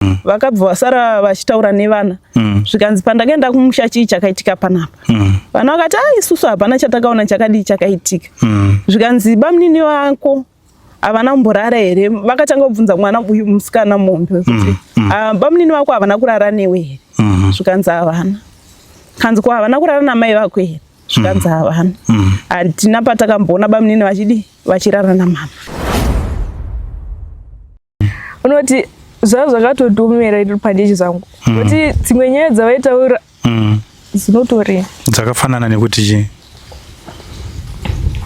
Vakabva vasara vachitaura nevana. Zvikanzi pandakaenda kumusha chii chakaitika panapa? Vana vakati a isusu hapana chatakaona chakadii chakaitika. Zvikanzi bamunini vako havana kumborara here? Vakatanga kubvunza mwana uyu musikana mombe kuti "Ah, bamunini vako havana kurara newe here? Zvikanzi havana. Kanzi ko havana kurara namai vako here? Zvikanzi havana. Hatina patakamboona bamunini vachidii vachirara namama. Unoti zvava zvakatotomera pandechi zvangu kuti dzimwe nyaya dzavaitaura dzinotori Dzakafanana nekuti chii?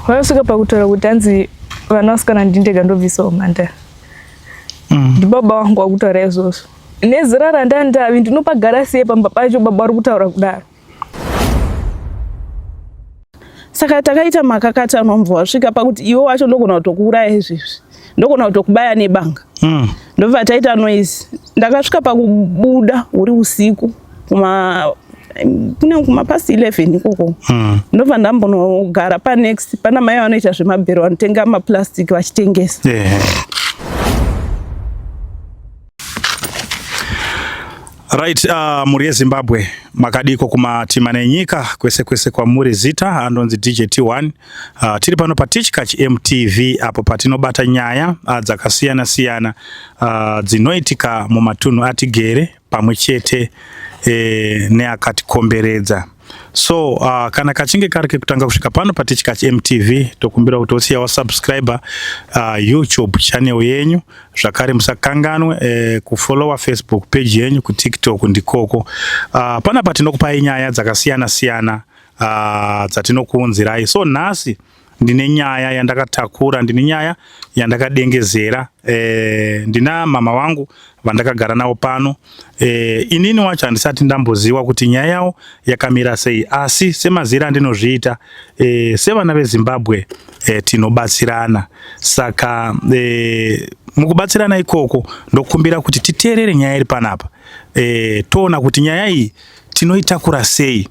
Vakasvika pakutaura kuti hanzi vana vasikana ndindega ndobvisawo mhandara. Ndibaba vangu vakutaura izvozvo. Nezera randandavi ndinopagara sei pamba pacho baba vari kutaura kudaro? Saka takaita makakatano mubva wasvika pakuti iwe wacho ndogona kutokuuraya izvezvi, ndogona kutokubaya nebanga. Ndobva taita noise. Ndakasvika pakubuda uri usiku kuma kune kuma past 11 ikoko. Ndobva ndambonogara panext pana mai vanoita zvemabhero vanotenga maplastic vachitengesa. Right, mhuri yeZimbabwe, makadiko kumatima nenyika kwese kwese kwamuri. Zita andonzi DJ T1. Tiri pano paTichkach MTV apo patinobata nyaya dzakasiyana siyana dzinoitika mumatunhu atigere pamwe chete neakatikomberedza. So kana kachinge kari kekutanga kusvika pano paTichkach MTV, tokumbira kuti usiya wasubscriber YouTube channel yenyu. Zvakare musakanganwe kufollowa Facebook page yenyu, kuTikTok ndikoko. Panapa tinokupai nyaya dzakasiyana siyana dzatinokuunzirai. So nhasi ndine nyaya yandakatakura, ndine nyaya yandakadengezera. Ndina mama wangu vandakagara navo pano. Inini wacho handisati ndamboziva kuti nyaya yavo yakamira sei, asi semazira andinozviita, sevana veZimbabwe, tinobatsirana. Saka mukubatsirana ikoko ndokumbira kuti titeerere nyaya iri panapa, toona kuti nyaya iyi tinoitakura sei.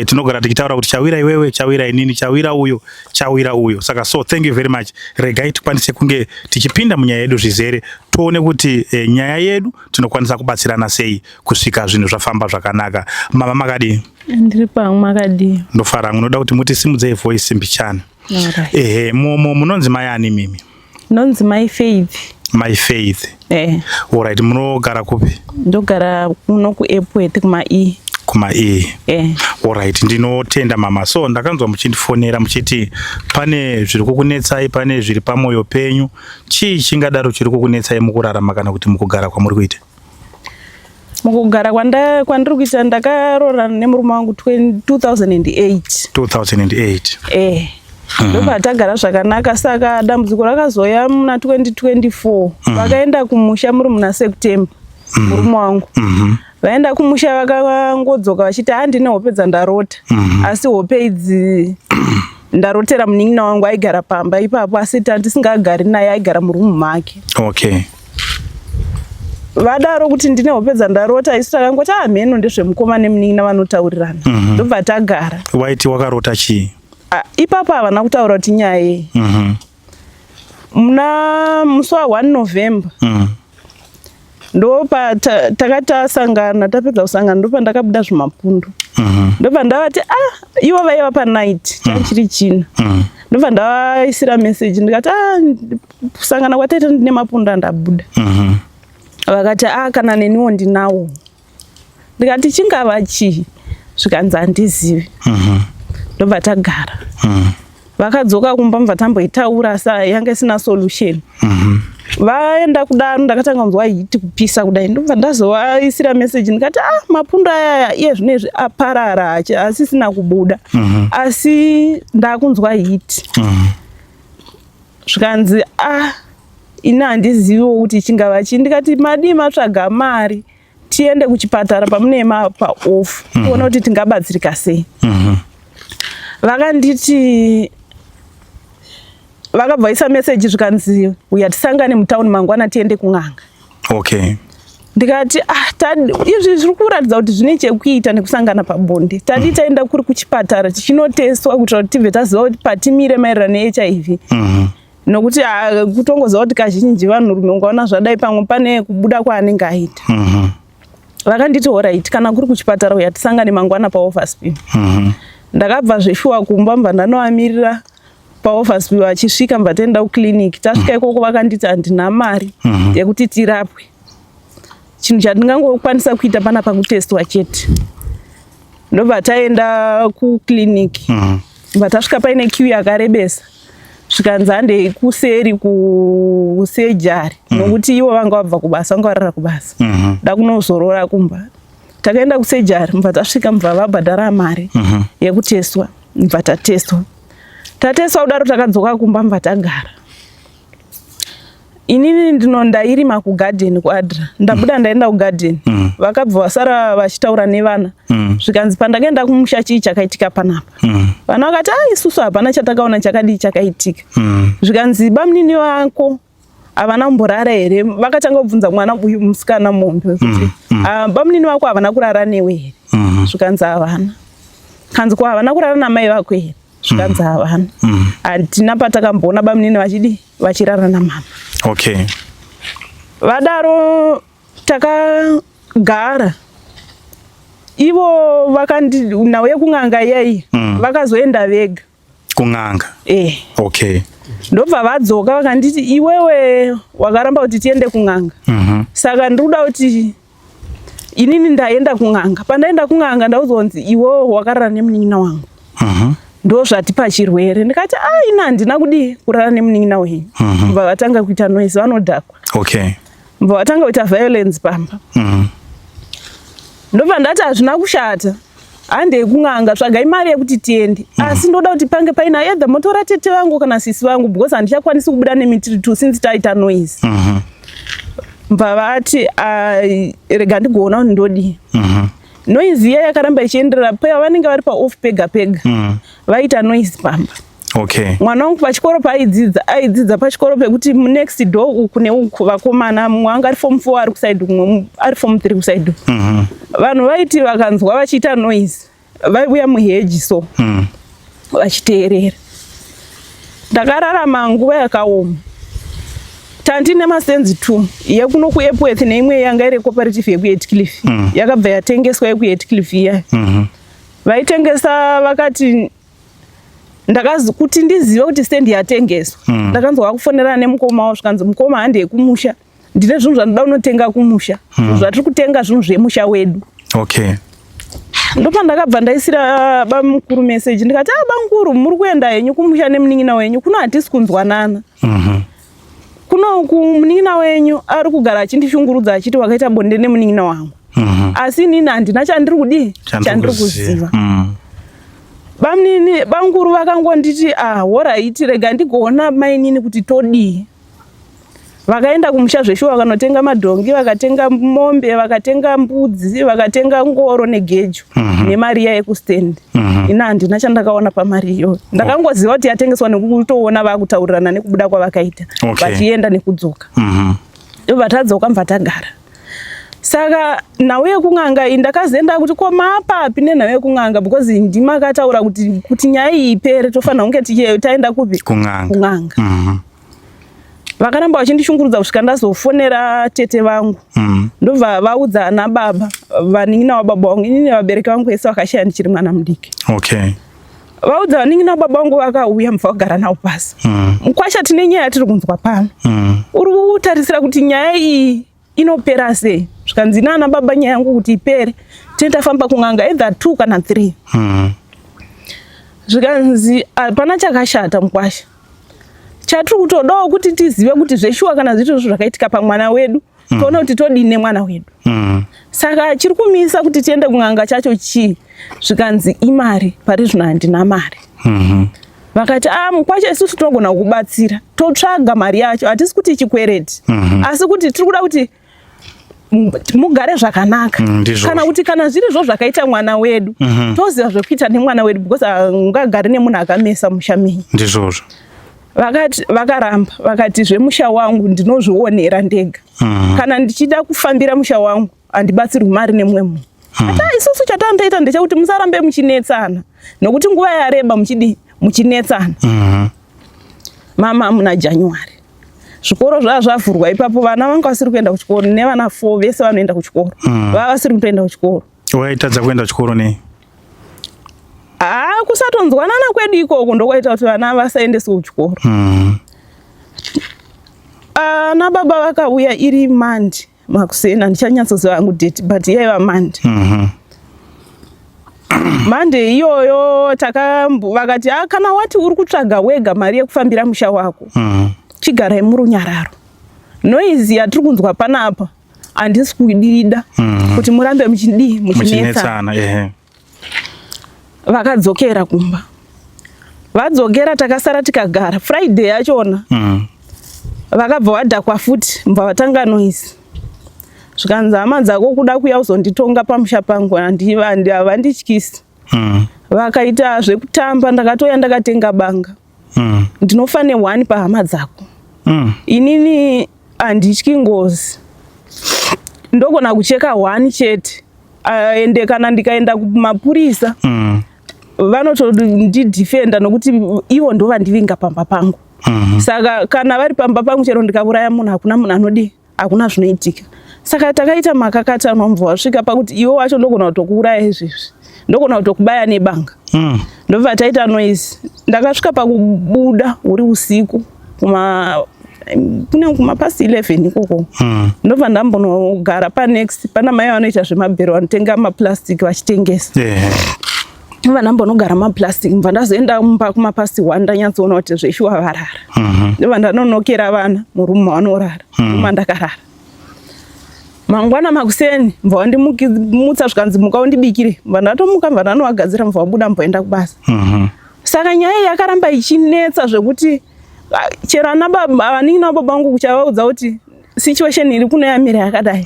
Tinogara tichitaura kuti chawira iwewe, chawira inini, chawira uyo, chawira uyo. Saka so thank you very much. Regai tikwanise kunge tichipinda munyaya yedu zvizere, toone kuti nyaya yedu tinokwanisa kubatsirana sei kusvika zvinhu zvafamba zvakanaka. Mama, makadii? Ndiri pamwe, makadii? Ndofara. Munoda kuti mutisimudzei voice mbichana. Alright. Ehe, munonzi mai ani mimi? Ndonzi Mai Faith. Mai Faith. Eh. Alright, munogara kupi? Ndogara kuno kuEpworth kuma E. Kuma E. Eh. Alright, ndinotenda mama. So ndakanzwa muchindifonera muchiti pane zviri kukunetsai, pane zviri pamwoyo penyu. Chii chingadaro chiri kukunetsai mukurarama kana kuti mukugara kwamuri kuita? Mukugara kwandiri kuita, ndakaroorana nemurume wangu 2008. 2008. Eh. Ndobva tagara zvakanaka, saka dambudziko rakazoya muna 2024. Vakaenda kumusha muri muna September. Murume wangu. Vaenda kumusha vakangodzoka vachiti handine hope dzandarota. Asi hope idzi ndarotera munin'ina wangu aigara pamba ipapo, asi tandisingagari naye, aigara murumu make. Vadaro kuti ndine hope dzandarota, isu takangoti ah, mheno ndezvemukoma nemunin'ina vanotaurirana. Ndobva tagara. Waiti wakarota chii? Ah, ipapo havana kutaura kuti nyaya yei. Muna musi wa1 November ndopa takati tasangana, tapedza kusangana, ndopa ndakabuda zvimapundu. Ndobva ndavati ah, ivo vaiva panight chachiri china. Ndobva ndavaisira message ndikati ah, kusangana kwataita ndine mapundu andabuda. Vakati ah, kana neniwo ndinawo. Ndikati chingava chii? Zvikanzi handizivi. Ndobva tagara. Vakadzoka kumba, mubva tamboitaura, sa yanga isina solution. Vaenda kudaro ndakatanga kunzwa heat kupisa kudai, ndobva ndazovaisira message ndikati ah, mapundu ayaya iye zvino izvi aparara asisina kubuda, asi ndakunzwa heat. Zvikanzi ah, ini handiziviwo kuti chingava chii. Ndikati madii matsvaga mari tiende kuchipatara pamune paoff, tione kuti tingabatsirika sei. Vakanditi vakabva vaisa message zvikanzi uya tisangane mutauni mangwana tiende kun'anga. Ndikati ah, izvi zviri kuratidza kuti zvine chekuita nekusangana pabonde. Tadi taenda kuri kuchipatara tichinotestwa kuitira kuti tibve taziva kuti patimire maererano neHIV. Nokuti ah, kutongoziva kuti kazhinji vanhurume ungaona zvadai pamwe pane kubuda kwaanenge aita. Vakanditi horait, kana kuri kuchipatara uya tisangane mangwana paOverspill. Ndakabva zveshuwa kumba mbva ndanoamirira paOverspill vachisvika mbva taenda kuclinic. Tasvika ikoko vakanditi handina mari yekuti tirapwe. Chinhu chandingangokwanisa kuita panapa kutestwa chete. Ndobva taenda kuclinic. Mbva tasvika paine queue yakarebesa. Zvikanzi handei kuseri kusejari nokuti ivo vanga vabva kubasa, vanga varara kubasa. Da kunozorora kumba. Takaenda kusejari, mbva tasvika mbva vabhadhara mari yekutestwa, mbva tatestwa. Tatestwa kudaro takadzoka kumba mbva tagara. Inini ndino ndairima kugarden kuAdra. Ndabuda ndaenda kugarden. Vakabva vasara vachitaura nevana. Zvikanzi pandakaenda kumusha chii chakaitika panapa. Vana vakati ah isusu hapana chatakaona chakadii chakaitika. Zvikanzi bamunini vako havana kumborara here? Vakatanga kubvunza mwana uyu musikana mombe kuti ah, bamunini vako havana kurara newe here? Zvikanzi havana. Kanzi ko havana kurara namai vako here? Zvikanzi havana. Hatina patakamboona bamunini vachidii vachirara namama. Okay. Vadaro takagara ivo vakandi nhau yekun'anga iyaiyi vakazoenda vega Kun'anga. eh Okay. Ndobva vadzoka vakanditi iwewe wakaramba kuti tiende kun'anga. Saka ndiri kuda kuti inini ndaenda kun'anga. Pandaenda kun'anga ndauzonzi iwewe wakarara nemunin'ina wangu. Ndo zvatipa chirwere. Ndikati ah ini handina kudii kurara nemunin'ina wenyu. Bva vatanga kuita noise, vanodhakwa. Okay. Bva vatanga kuita violence pamba. Ndobva ndati hazvina kushata. Handei kun'anga, tsvagai mari yekuti tiende. Asi ndoda kuti pange paina either motora tete vangu kana sisi vangu because handichakwanisi kubuda nemitiri two since taita noise. Bva vati rega ndigoona kuti ndodii. Noise iya yakaramba ichienderera paya vanenge vari paoff pega pega. Vaita noise pamba. Okay. Mwana wangu pachikoro paaidzidza, aidzidza pachikoro pekuti next door uku neuku vakomana, mumwe anga ari form 4 ari kuside, mumwe ari form 3 kuside. Vanhu vaiti vakanzwa vachiita noise, vaiuya muheji so vachiteerera. Ndakararama nguva yakaoma. Tandine masenzi 2 yekuno kuEpworth neimwe yanga iri cooperative yekuHeathcliff. Yakabva yatengeswa yekuHeathcliff iya. Vaitengesa vakati ndakazi kuti ndizive kuti stand yatengeswa. Ndakanzwa vakufonerana nemukoma wavo zvikanzi mukoma handei kumusha. Ndine zvinhu zvandinoda kunotenga kumusha. Zvatiri kutenga zvinhu zvemusha wedu. Okay. Ndopandakabva ndaisira bamukuru message ndikati ah bamukuru muri kuenda henyu kumusha nemunin'ina wenyu kuno hatisi kunzwanana. Kuno munin'ina wenyu ari kugara achindishungurudza achiti wakaita bonde nemunin'ina wangu. Asi inini handina chandiri kudii chandiri kuziva. Bamunini bamukuru vakangonditi ah horaiti rega ndigoona mainini kuti todii. Vakaenda kumusha zveshuwa vakanotenga madhongi, vakatenga mombe, vakatenga mbudzi, vakatenga ngoro negejo nemari iya yekustand. Ini handina chandakaona pamari iyoyo. Ndakangoziva kuti yatengeswa nekutoona vakutaurirana nekubuda kwavakaita. Okay. Vachienda nekudzoka. Ndobva tadzoka mbva tagara. Saka nhau yekun'anga iyi ndakazoenda kuti ko maapapi nenhau yekun'anga because ndimakataura kuti nyaya iyi ipere tofanira kunge taenda kupi? Kun'anga. Kun'anga. Vakaramba vachindishungurudza kusvika ndazofonera tete vangu. Ndobva vaudza ana baba, vanin'ina wababa vangu, inini vabereki vangu vese vakashaya ndichiri mwana mudiki. Okay. Vaudza vanin'ina wababa vangu vakauya mubva kugara navo pasi. Mukwasha tine nyaya yatiri kunzwa pano. Uri kutarisira kuti nyaya iyi inopera sei? Zvikanzi nana baba nyaya yangu kuti ipere tine tafamba kun'anga either 2 kana 3. Zvikanzi hapana chakashata mukwasha. Chatiri kutodawo kuti tizive kuti zveshuwa kana zviri izvozvo zvakaitika pamwana wedu, toona kuti todini nemwana wedu. Saka chiri kumisa kuti tiende kun'anga chacho chii? Zvikanzi imari, pari zvino handina mari. Vakati ah mukwasha isusu tinogona kukubatsira, totsvaga mari yacho, hatisi kuti chikwereti. Asi kuti tiri kuda kuti mugare zvakanaka. Kana kuti kana zviri zvo zvakaita mwana wedu, toziva zvekuita nemwana wedu because ungagari nemunhu akamesa musha menyu. Ndizvozvo. Vakati vakaramba, vakati zvemusha wangu ndinozvionera ndega. Kana ndichida kufambira musha wangu handibatsirwi mari nemumwe munhu. Ata isusu chatandoita ndechekuti musarambe muchinetsana nokuti nguva yareba muchidi muchinetsana. Mama muna January zvikoro zvava zvavhurwa ipapo, vana vanga vasiri kuenda kuchikoro, nevana 4 vese vanoenda kuchikoro. Vava vasiri kutoenda kuchikoro. Waitadza kuenda kuchikoro nei? Haa, kusatonzwanana kwedu ikoko ndokwaita kuti vana vasaendeswe kuchikoro. Ana baba vakauya iri Monday makuseni, handichanyatsoziva hangu date, but yaiva Monday. Monday iyoyo vakati, "Ah, kana wati uri kutsvaga wega mari yekufambira musha wako, chigarai murunyararo. Noise yatiri kunzwa panapa handisi kuidida kuti murambe muchidii, muchinetsana." Muchinetsana, ehe. Vakadzokera kumba. Vadzokera, takasara tikagara. Friday yachona vakabva vadhakwa futi, mbva vatanga noise. Zvikanzi, "Hama dzako kuda kuya kuzonditonga pamusha pangu, havandityisi." Vakaita zvekutamba, ndakatoya ndakatenga banga. "Ndinofa nehwani pahama dzako. Inini handityi ngozi, ndogona kucheka hwani chete. Ende kana ndikaenda kumapurisa, vanotondidhifenda nokuti ivo ndo vandivinga pamba pangu. Saka kana vari pamba pangu, chero ndikauraya munhu, hakuna munhu anodi, hakuna zvinoitika." Saka takaita makakatanwa, mubva wasvika pakuti, "Iwe wacho ndogona kutokuuraya izvezvi, ndogona kutokubaya nebanga." Ndobva taita noise. Ndakasvika pakubuda uri usiku, kuma kune kuma past 11 ikoko. Ndobva ndambonogara panext, pana mai vanoita zvemabhero, vanotenga maplastic vachitengesa. Ndobva ndambonogara maplastic, mbva ndazoenda mumba kuma past 1, ndanyatsoona kuti zveshuwa varara. Ndobva ndanonokera vana murumu mavanorara, uma ndakarara. Mangwana makuseni mbva wandimutsa, zvikanzi, "Muka undibikire." Mbva ndatomuka, mbva ndanovagadzira, mbva wabuda, mboenda kubasa. Saka nyaya iyi yakaramba ichinetsa zvekuti ah, chero ana baba, vanin'ina vababa vangu, kuchavaudza kuti situation iri kuno yamira yakadai,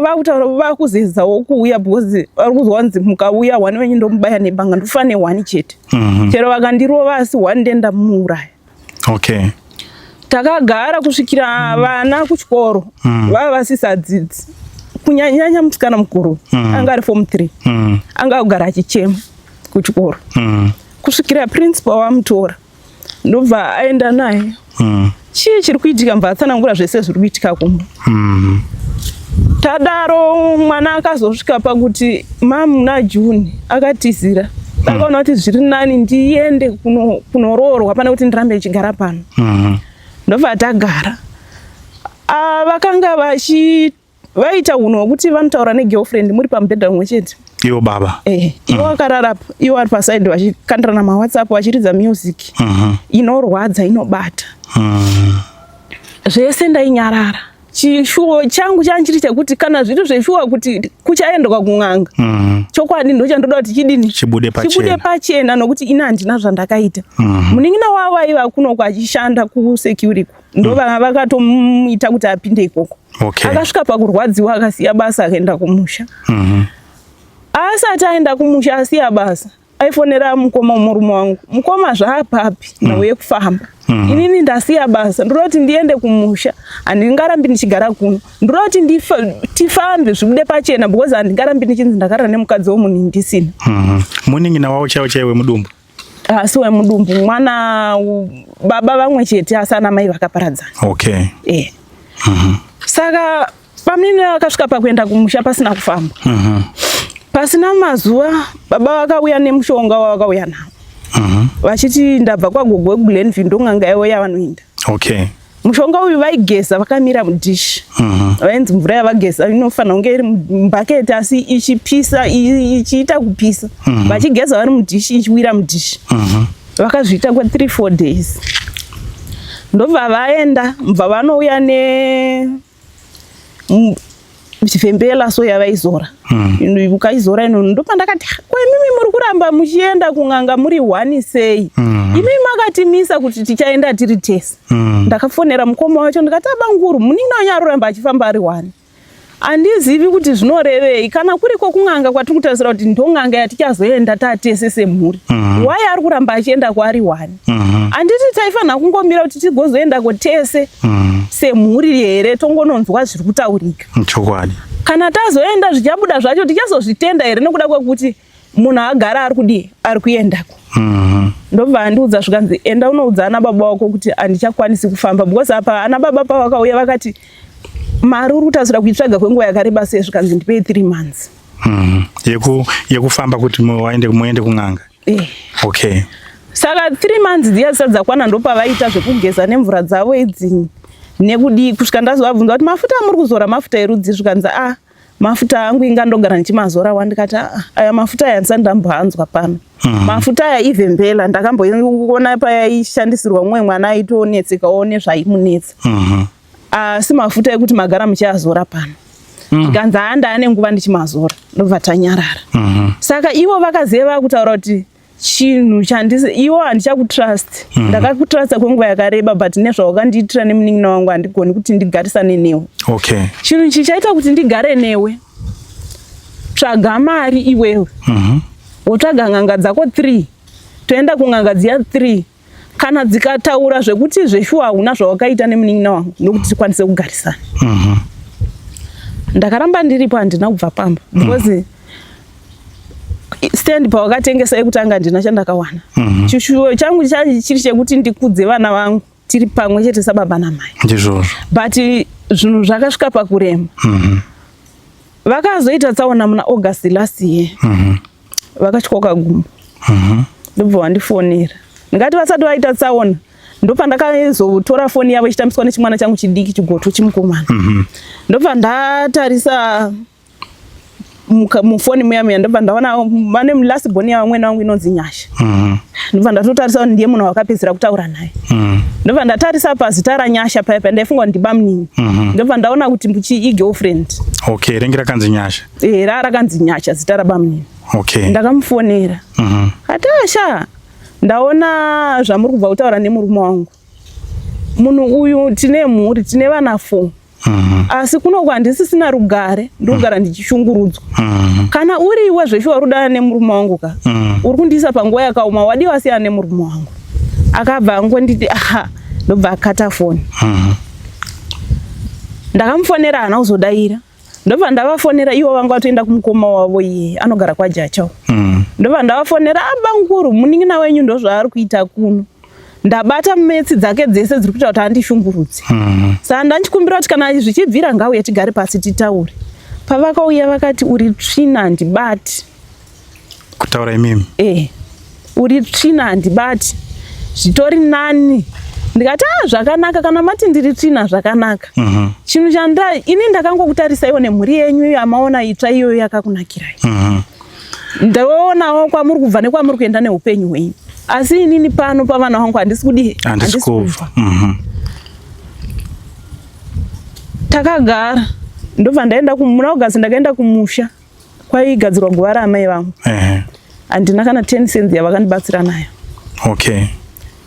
vakutaura vakuzezawo kuuya, because vari kuzwa kunzi mukauya, one wenyu ndomubaya nebanga, ndofa nehwani chete. Chero vakandirova, asi one ndendamuuraya. Takagara kusvikira vana kuchikoro vava vasisadzidzi, kunyanyanya musikana mukuru anga ari form 3. Anga kugara achichema kuchikoro kusvikira principal wamutora, ndobva aenda naye. Chii chiri kuitika? Mbva atsanangura zvese zviri kuitika kumba. Tadaro, mwana akazosvika pakuti mamuna June akatizira. Akaona kuti zviri nani ndiende kunoroorwa pane kuti ndirambe ndichigara pano. Ndobva tagara. Ah, vakanga vachi vaita unhu hwekuti vanotaura negirlfriend muri pamubhedha mumwe chete. Iwo baba? Eh, iwo akarara, iwo ari paside, vachikandirana mawhatsapp, vachiridza music inorwadza, inobata. Zvese ndainyarara. Chishuwo changu changu chiri chekuti kana zviri zveshuwa kuti kuchaendwa kun'anga, chokwadi ndochandoda kuti chidini? Chibude Chibude pachena. pachena, nokuti ini handina zvandakaita. Munin'ina wavo aiva kunoko achishanda kusecurity, ndo vakatomuita kuti apinde ikoko. Akasvika pakurwadziwa, akasiya basa, akaenda kumusha. Asati aenda kumusha, asiya basa, aifonera mukoma wemurume wangu, "Mukoma, zvaapapi nhau yekufamba? Inini ndasiya basa, ndoda kuti ndiende kumusha, handingarambi ndichigara kuno. Ndoda kuti tifambe, zvibude pachena, because handingarambi ndichinzi ndakarara nemukadzi wemunhu ndisina." Munin'ina wavo chaiwo chaiwo wemudumbu? Asi wemudumbu, mwana baba vamwe chete, asi ana mai vakaparadzana. Eh. Saka pamunini akasvika pakuenda kumusha pasina kufamba. Pasina mazuva, baba vakauya nemushonga wavakauya nawo, vachiti, "Ndabva kwagogo weGlenview, ndon'anga yavo yavanoenda." Mushonga uyu vaigeza vakamira mudhishi. Vainzi mvura yavageza inofanira kunge iri mubhaketi, asi ichipisa, ichiita kupisa. Vachigeza vari mudhishi, ichiwira mudhishi. Vakazviita kwa3 4 days, ndobva vaenda, mbva vanouya ne chifembela so yavaizora. Ukaizora ino, ndopandakati, "Ko imimi muri kuramba muchienda kun'anga muri hwani sei? Imimi makatimisa kuti tichaenda tiri tese." Ndakafonera mukoma wacho, ndikati, "Abanguru, munin'ina wenyu ari kuramba achifamba ari hwani, handizivi kuti zvinorevei. Kana kuriko kun'anga kwatiri kutarisira kuti ndon'anga yatichazoenda tatese semhuri, why ari kuramba achienda kwaari hwani? Handiti taifanira kungomira kuti tigozoendako tese semhuri here, tongononzwa zviri kutaurika?" Kana tazoenda, zvichabuda zvacho tichazozvitenda here, nekuda kwekuti Munhu agara ari kudii, ari kuendako. Ndobva andiudza zvikanzi, enda unoudza ana baba wako kuti handichakwanisi kufamba, because apa ana baba pavakauya vakati mari uri kutarisira kuitsvaga kwenguva yakareba sei, zvikanzi ndipei 3 months. Yekufamba kuti muende kun'anga. Okay. Saka 3 months dziya dzisati dzakwana, ndopavaita zvekugeza nemvura dzavo idzi nekudii, kusvika ndazovabvunza kuti mafuta amuri kuzora mafuta erudzi, zvikanzi a mafuta angu inga ndogara ndichimazora wa. Ndikati aa, aya mafuta aya ndisati ndamboanzwa pano. Mafuta aya ivhembela, ndakamboona payaishandisirwa mumwe mwana aitonetsekawo nezvaimunetsa, asi mafuta ekuti magara muchiazora pano, zvikanzi haa, ndaane nguva ndichimazora. Ndobva tanyarara. Saka ivo vakaziva vakutaura kuti chinhu chandisi iwo handichakutrust. Ndakakutrusta kwenguva yakareba, but nezvawakandiitira nemunin'ina wangu handigoni kuti ndigarisane newe. Chinhu chichaita kuti ndigare newe, tsvaga mari iwewe, wotsvaga n'anga dzako 3, toenda kun'anga dziya 3. Kana dzikataura zvekuti zveshuwa hauna zvawakaita nemunin'ina wangu, nokuti tikwanise kugarisana. Ndakaramba ndiripo, handina kubva pamba, because stand pawakatengesa yekutanga handina chandakawana. Chishuwo changu chiri chekuti ndikudze vana vangu tiri pamwe chete sababa namai. Ndizvozvo. But zvinhu zvakasvika pakurema. Vakazoita tsaona muna August last year. Vakatyoka gumbo. Ndobva vandifonera. Ndingati vasati vaita tsaona, ndopandakazotora foni yavo ichitambiswa nechimwana changu chidiki, chigoto chimukomana. Ndobva ndatarisa mufoni muya muya, ndobva ndaona vane last born yavamwene wangu inonzi Nyasha. Ndobva ndatotarisa kuti ndiye munhu wakapedzisira kutaura naye. Ndobva ndatarisa pazita raNyasha paya paya, ndaifunga kuti ndibamunini. Ndobva ndaona kuti mbuchi igirlfriend. Okay, renge rakanzi Nyasha. Eh, raa rakanzi Nyasha zita rabamunini. Ndakamufonera. Ati asha, ndaona zvamuri kubva kutaura nemurume wangu. Munhu uyu tine mhuri, tine vana 4. Asi kunoku handisisina rugare, ndogara ndichishungurudzwa. Kana uri iwe zveshuwa uri kudana nemurume wangu ka, uri kundiisa panguva yakaoma, wadiwa wasiyana nemurume wangu. Akabva angonditi aha, ndobva akata foni. Ndakamufonera, haana kuzodaira. Ndobva ndavafonera, ivo vanga vatoenda kumukoma wavo iye anogara kwaJacha. Ndobva ndavafonera, abanguru, munin'ina wenyu ndozvaari kuita kuno. Ndabata metsi dzake dzese dziri kuita kuti andishungurudze. Saka ndanchikumbira kuti kana zvichibvira ngauye tigare pasi titaure. Pavakauya vakati uri tsvina, handibati. Kutaura imimi? Eh, uri tsvina, handibati, zvitori nani. Ndikati a zvakanaka, kana mati ndiri tsvina zvakanaka. Chinhu chanda ini ndakangokutarisaiwo nemhuri yenyu yamaona itsva iyoyo yakakunakirai. Ndoonawo kwamuri kubva nekwamuri kuenda neupenyu hwenyu, asi inini pano pavana vangu handisi kudii? Handisi kubva. Takagara, ndobva ndaenda muna August, ndakaenda kumusha kwaigadzirwa guva raamai vangu. Handina kana 10 cents yavakandibatsira nayo.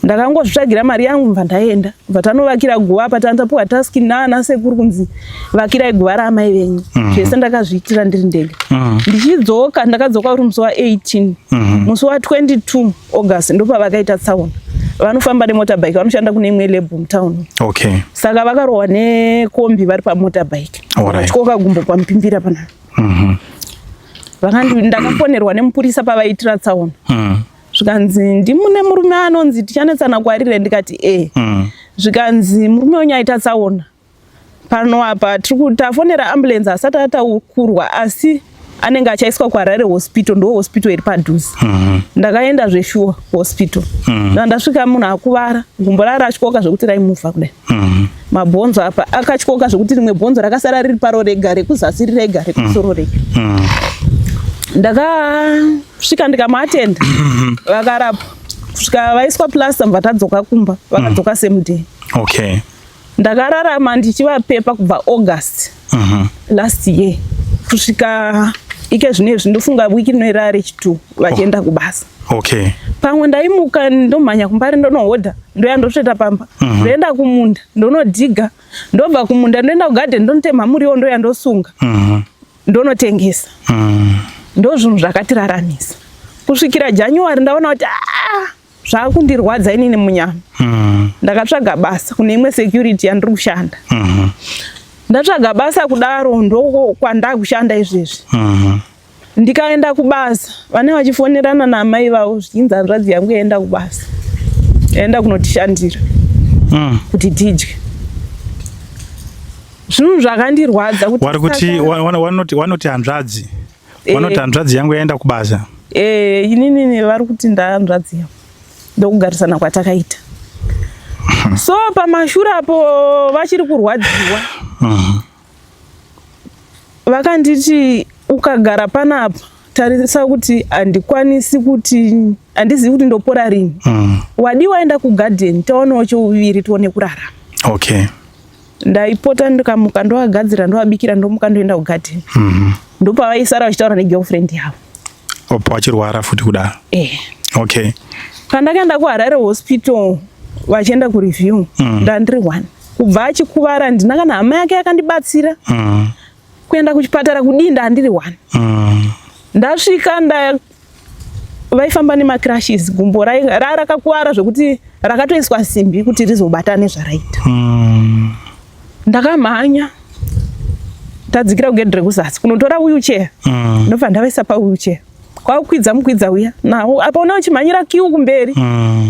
Ndakangozvitsvagira mari yangu, mbva ndaenda, bva tanovakira guva apa. Tandapuwa task naana sekuru kunzi vakirai guva raamai venyu. Zvese ndakazviitira ndiri ndega. Ndichidzoka, ndakadzoka uri musi wa18. Musi wa22 August ndopavakaita tsaona. Vanofamba nemotorbike, vanoshanda kune imwe lab mutown. Saka vakarohwa nekombi vari pamotorbike, vatyoka gumbo pamupimbira panapa. Ndakafonerwa nemupurisa pavaitira tsaona, zvikanzi ndimune murume anonzi tichanetsana kwarire. Ndikati e. Zvikanzi murume wenyu aita tsaona pano apa, tiri tafonera ambulance, asati ataukurwa, asi anenge achaiswa kuHarare Hospital, ndo hospital iri padhuze. Ndakaenda zveshuwa hospital. Ndasvika munhu akuvara, gumbo rara ratyoka zvekuti raimuvha kudai. Mabhonzo apa akatyoka zvekuti rimwe bhonzo rakasara riri paro rega, rekuzasi rega, rekumusoro rega. Ndakasvika ndikamuatenda, vakarapwa kusvika vaiswa plaster, mubva tadzoka kumba. Vakadzoka same day. Ndakararama ndichivapepa kubva August last year kusvika ike zvinezvi. Ndofunga wiki rino rechi2 vachienda kubasa. Pamwe ndaimuka ndomhanya kuMbare, ndonohodha, ndoya ndotsveta pamba, ndoenda kumunda ndonodhiga, ndobva kumunda ndoenda kugadheni ndonotema muriwo, ndoya ndosunga, ndonotengesa. Ndo zvinhu zvakatiraramisa kusvikira January. Ndaona kuti ah, zvakundirwadza inini munyama. Ndakatsvaga basa kune imwe security yandiri kushanda. Ndatsvaga basa kudaro, ndo kwandakushanda izvezvi. Ndikaenda kubasa, vane vachifonerana naamai vavo zvichinzi hanzvadzi yangu yaenda kubasa, yaenda kunotishandira kuti tidye. Zvinhu zvakandirwadza kuti wari kuti wanoti hanzvadzi, wanoti hanzvadzi yangu yaenda kubasa. Inini vari kuti ndahanzvadzi yangu, ndokugarisana kwatakaita. So pamashure apo vachiri kurwadziwa. Vakanditi ukagara panapa tarisa kuti handikwanisi kuti handizivi kuti ndopora rini. Wadi waenda kugadheni taonawo chouviri tione kurarama. Okay. Ndaipota ndikamuka ndovagadzira ndovabikira ndomuka ndoenda kugadheni. Ndopavaisara vachitaura negirlfriend yavo. Opo vachirwara futi kudaro. Okay. Pandakaenda kuHarare Hospital vachienda kureview, ndandiri one. Kubva achikuvara handina kana hama yake yakandibatsira. Kuenda kuchipatara kudii ndandiri one. Ndasvika vaifamba nemacrashes, gumbo rakakuvara zvekuti rakatoiswa simbi kuti rizobatane zvaraita. Ndakamhanya tadzikira kugedhi rekuzasi kunotora wheelchair. Ndobva ndavaisa pawheelchair kwakukwidza mukwidza uya nawo apa una uchimhanyira kiu kumberi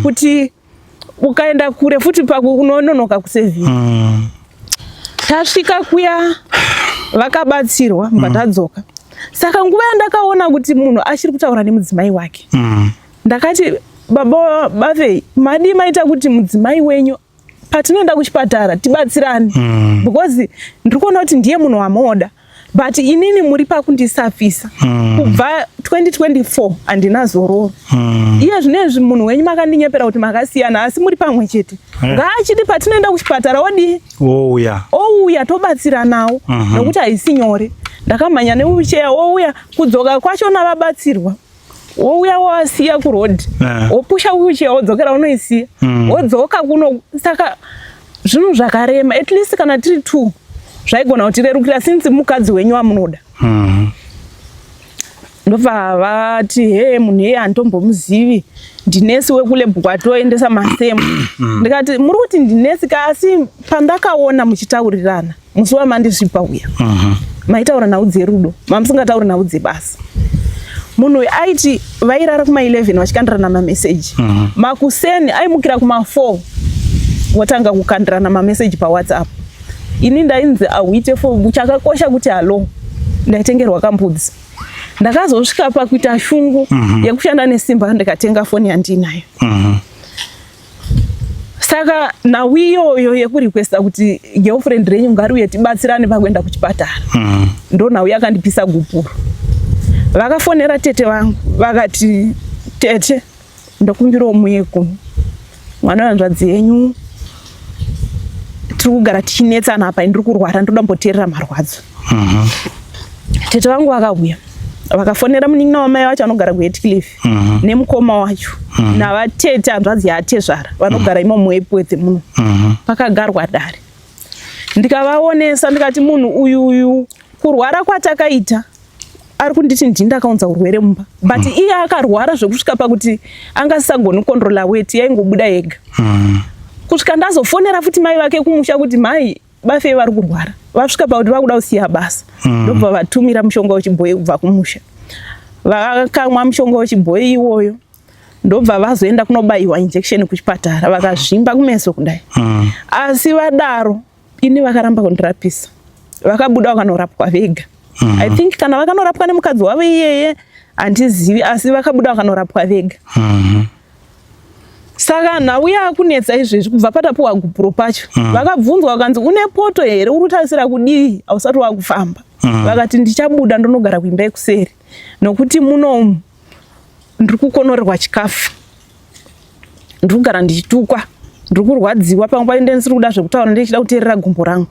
kuti ukaenda kure futi unononoka kusevhira. Tasvika kuya vakabatsirwa mbva tadzoka. Saka nguva yandakaona kuti munhu achiri kutaura nemudzimai wake, ndakati baba bavei madi maita kuti mudzimai wenyu patinoenda kuchipatara tibatsirane, because ndiri kuona kuti ndiye munhu wamoda, but inini muri pakundisafisa. Kubva 2024 handina zororo. Iye zvinezvi munhu wenyu makandinyepera kuti makasiyana, asi muri pamwe chete. Ngaachidi patinoenda kuchipatara odii? Ouya. Ouya tobatsiranawo, nokuti haisi nyore. Ndakamhanya newheelchair, ouya kudzoka kwachona vabatsirwa, wouya wawasiya kuroad, wopusha wheelchair wodzokera unoisiya, wodzoka kuno. Saka zvinhu zvakarema. At least kana tiri two zvaigona kutirerukira, since mukadzi wenyu wamunoda. Ndobva vati he munhu iye handitombomuzivi, ndinesi wekulab kwatoendesa masemo. Ndikati muri kuti ndinesi ka, asi pandakaona muchitaurirana musi wamandisvipa uya, maitaura nhau dzerudo, mamusingatauri nhau dzebasa. Munhu uyu aiti vairara kuma11 vachikandirana mameseji. Makuseni aimukira kuma4 votanga kukandirana mameseji paWhatsApp. Ini ndainzi auite fo chakakosha kuti hello, ndaitengerwa kambudzi. Ndakazosvika pakuita shungu yekushanda nesimba, ndikatenga foni yandinayo. Saka nhau iyoyo yekurequesta kuti girlfriend renyu ngariuye tibatsirane pakuenda kuchipatara, ndo nhau yakandipisa gupuro. Vakafonera tete vangu vakati, tete, ndokumbirawo muye kuno, mwana wehanzvadzi yenyu tiri kugara tichinetsana apa, ndiri kurwara, ndoda mboteerera marwadzo. Tete vangu vakauya, vakafonera munin'ina wamai vacho anogara kuHatcliffe nemukoma wacho navatete hanzvadzi yaatezvara vanogara imomo muEpworth muno. Pakagarwa dare, ndikavaonesa, ndikati munhu uyu uyu kurwara kwatakaita ari kunditi ndini ndakaunza urwere mumba, but iye akarwara zvekusvika pakuti angasisagoni kucontrola weti, yaingobuda yega. Kusvika ndazofonera futi mai vake kumusha kuti mai bafei vari kurwara, vasvika pakuti vakuda kusiya basa. Ndobva vatumira mushonga wechibhoyi kubva kumusha, vakamwa mushonga wechibhoyi iwoyo, ndobva vazoenda kunobayiwa injection kuchipatara, vakazvimba kumeso kudai. Asi vadaro ini vakaramba kundirapisa, vakabuda vakanorapwa vega. I think kana vakanorapwa nemukadzi wavo iyeye handizivi, asi vakabuda vakanorapwa vega. Saka nhau yakunetsa izvezvi kubva patapuwa gupuro pacho, vakabvunzwa vakanzi une poto here, uri kutarisira kudii, hausati wakufamba? Vakati ndichabuda ndonogara kuimba yekuseri nokuti munomu ndiri kukonorerwa chikafu, ndiri kugara ndichitukwa, ndiri kurwadziwa, pamwe pacho ndisiri kuda zvekutaura, ndichida kuteerera gumbo rangu.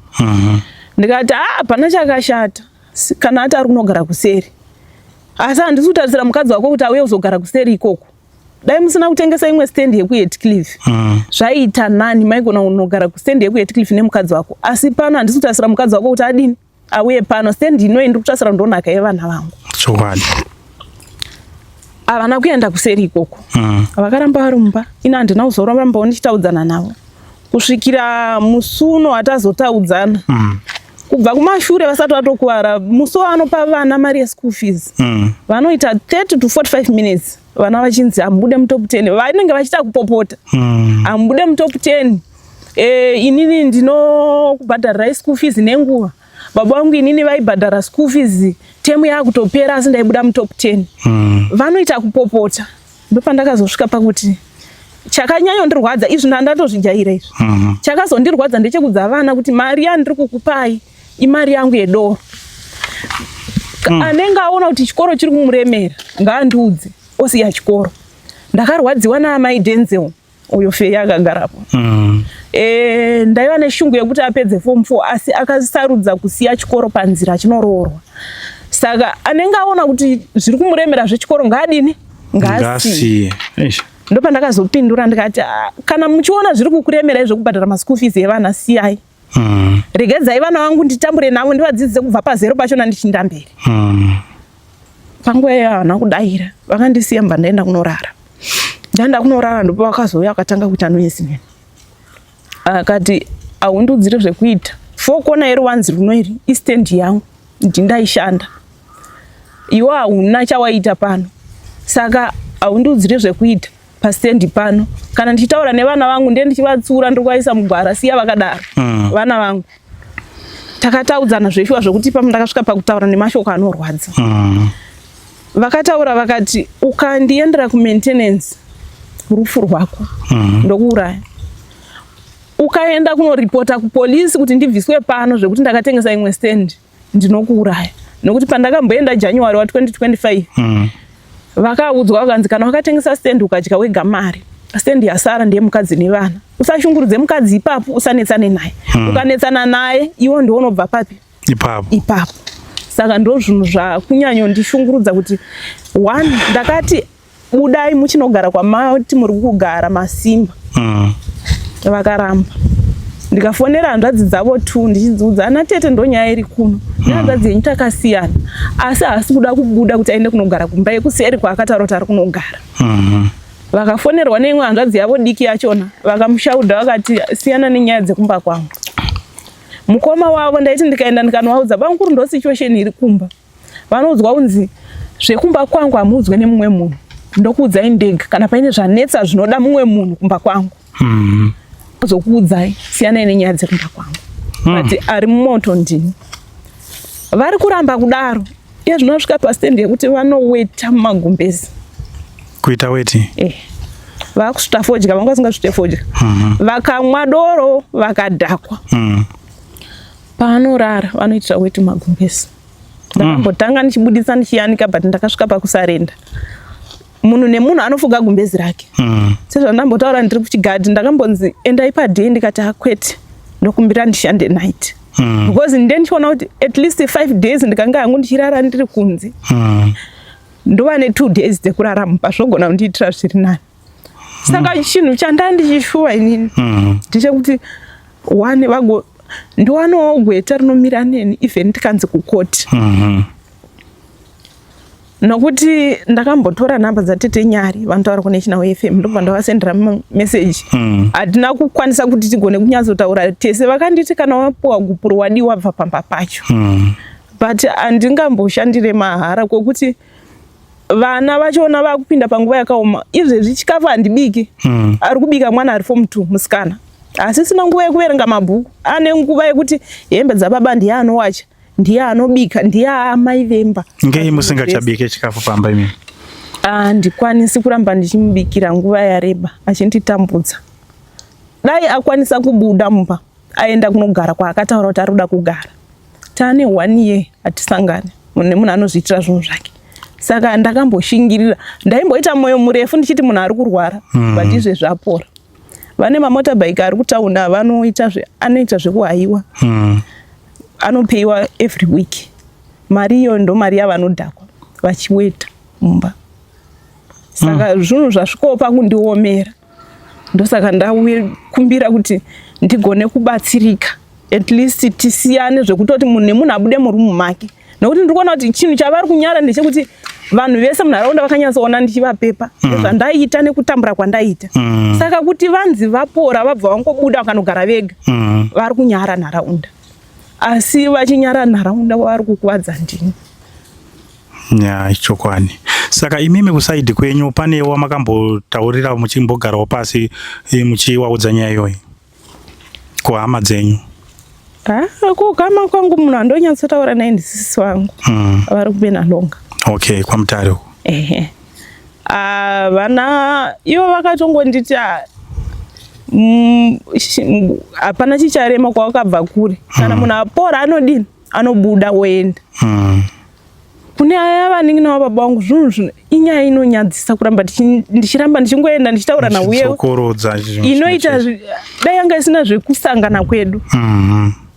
Ndikati a hapana chakashata kana ati ari kunogara kuseri, asi handisi kutarisira mukadzi wako kuti auye kuzogara kuseri ikoko. Dai musina kutengesa imwe stand yekuHatcliffe, zvaiita nani, maigona kunogara kustand yekuHatcliffe nemukadzi wako. Asi pano handisi kutarisira mukadzi wako kuti adini, auye pano. Stand inoi ndiri kutarisira ndonhaka yevana vangu. Chokwadi. Havana kuenda kuseri ikoko. Vakaramba vari mumba. Ini handina kuzorambawo ndichitaudzana navo kusvikira musi uno watazotaudzana. Kubva kumashure vasati vatokuvara, musi wavanopa vana mari yeschool fees, vanoita 30 to 45 minutes, vana vachinzi hamubude mutop 10. Vanenge vachiita kupopota, hamubude mutop 10. Inini ndinokubhadharirai school fees nenguva. Baba vangu inini vaibhadhara school fees temu yaakutopera, asi ndaibuda mutop 10. Vanoita kupopota. Ndopandakazosvika pakuti chakanyanyondirwadza, izvi ndandatozvijaira izvi, chakazondirwadza ndechekudza vana kuti mari yandiri kukupai imari yangu yedoro. Anenge aona kuti chikoro chiri kumuremera ngaandiudze, osiya chikoro. Ndakarwadziwa naamai Denzel uyo Feya akagarapo. Ndaiva neshungu yekuti apedze form 4, asi akasarudza kusiya chikoro panzira achinoroorwa. Saka anenge aona kuti zviri kumuremera zvechikoro ngaadini? Ngaasiye. Ngasiye. Eish. Ndopandakazopindura ndikati, "Ah, kana muchiona zviri kukuremerai zvekubhadhara maschool fees evana, siyai. Regedzai vana vangu nditambure navo, ndivadzidzise kubva pazero pachona ndichinda mberi." Panguva iyoyo havana kudayira, vakandisiya, mbva ndaenda kunorara. Ndaenda kunorara, ndipo vakazouya vakatanga kuita noise neni. Akati, "Haundiudziri zvekuita. Fokona yeruvanzi runo iri istendi yangu, ndindaishanda. Iwe hauna chawaita pano, saka haundiudziri zvekuita pastendi pano. Kana ndichitaura nevana vangu, ndiye ndichivatsura, ndiri kuvaisa mugwara. Siya vakadaro." Vana vangu takataudzana zveshuwa, zvokuti ipapo ndakasvika pakutaura nemashoko anorwadza. Vakataura vakati, "Ukandiendera kumaintenance, rufu rwako. Ndokuuraya. Ukaenda kunoripota kupolisi kuti ndibviswe pano zvekuti ndakatengesa imwe stand, ndinokuuraya." Nokuti pandakamboenda January wa2025, vakaudzwa vakanzi, "Kana wakatengesa stand ukadya wega mari, stand yasara ndeyemukadzi nevana. Usashungurudze mukadzi ipapo, usanetsane naye. Ukanetsana naye, iwo ndiwo unobva papi?" Ipapo. Ipapo. Saka ndo zvinhu zvakunyanyondishungurudza kuti one, ndakati budai muchinogara kwamati muri kugara masimba. Vakaramba. Ndikafonera hanzvadzi dzavo two ndichidziudza, "Ana tete, ndonyaya iri kuno nehanzvadzi yenyu, takasiyana, asi haasi kuda kubuda kuti aende kunogara kumba yekuseri kwaakataura kuti ari kunogara." Vakafonerwa neimwe hanzvadzi yavo diki yachona, vakamushaudha vakati, "Siyana nenyaya dzekumba kwangu." Mukoma wavo, ndaiti ndikaenda ndikanovaudza, "Bamukuru, ndo situation iri kumba," vanoudzwa kunzi, "Zvekumba kwangu hamuudzwe nemumwe munhu, ndokuudzai ndega. Kana paine zvanetsa zvinoda mumwe munhu kumba kwangu, zokuudzai. Siyanai nenyaya dzekumba kwangu." But ari mumoto ndini. Vari kuramba kudaro. Iye zvinosvika pastendi yekuti vanoweta mumagumbezi. Kuita weti? Vakusvuta fodya. Vanga vasingasvute fodya. Vakamwa doro vakadhakwa, paanorara vanoitira weti mumagumbezi. Ndakambotanga ndichibudisa ndichiyanika, but ndakasvika pakusarenda. Munhu nemunhu anofuga gumbezi rake. Sezvandambotaura, ndiri kuchigadhi, ndakambonzi endai paday, ndikati akwete, ndokumbira ndishande night, because nde ndichiona kuti at least 5 days ndikanga hangu ndichirara ndiri kunze, ndova ne2 days dzekurara mumba, zvogona kundiitira zviri nani. Saka chinhu chanda ndichishuwa inini ndechekuti one, vago ndiwanewo gweta rinomira neni, even tikanzi kukoti, nokuti ndakambotora nhamba dzatete Nyari vanotaura kuNational FM, ndobva ndavasendera meseji. Hatina kukwanisa kuti tigone kunyatsotaura tese. Vakanditi kana wapuwa gupuro wadiwa bva pamba pacho. But handingamboshandire mahara, kwokuti vana vachona vakupinda panguva yakaoma izvezvi. Chikafu handibiki. Ari kubika mwana ari form 2 musikana, asisina nguva yekuverenga mabhuku. Ane nguva yekuti hembe dzababa ndiye anowacha, ndiye anobika, ndiye amai vemba. Ngei musingachabike chikafu pamba imi? Handikwanisi kuramba ndichimubikira nguva yareba achinditambudza. Dai akwanisa kubuda mumba aenda kunogara kwaakataura kuti ari kuda kugara. Taane one year hatisangani, munhu nemunhu anozviitira zvinhu zvake. Saka ndakamboshingirira, ndaimboita mwoyo murefu ndichiti munhu ari kurwara, but izvezvi apora. Vane mamotorbike ari kutaunda, vanoita anoita zvekuhaiwa. Anopeyiwa every week mari iyoyo, ndo mari yavanodhakwa vachiweta mumba. Saka zvinhu zvasvikawo pakundiomera. Ndosaka ndakumbira kuti ndigone kubatsirika, at least tisiyane zvekutoti munhu nemunhu abude murumu make, nokuti ndiri kuona kuti chinhu chavari kunyara ndechekuti vanhu vese munharaunda vakanyatsoona ndichivapepa zvandaiita nekutambura kwandaiita. Saka kuti vanzi vapora, vabva vangobuda vakanogara vega, vari kunyara nharaunda. Asi vachinyara nharaunda wavari kukuvadza ndini. Ya, ichokwadi. Saka imimi kusaidi kwenyu pane wamakambotaurira muchimbogarawo pasi eh, muchiwaudza nyaya iyoyi kuhama dzenyu? Ah, kukama kwangu munhu andonyatsotaura naye ndisisi vangu vari kuBenalonga. Okay, kwaMutare uko. Ehe. Ah, vana ivo vakatongonditi ah, hapana chicharema kwawakabva kure. Kana munhu apora anodini? Anobuda oenda. Kune aya vanin'ina vababa vangu zvinhu zvino inyaya inonyadzisa kuramba ndichiramba ndichingoenda ndichitaura nauye Muchidzokorodza zvinhu inoita chimwe dai yanga isina zvekusangana kwedu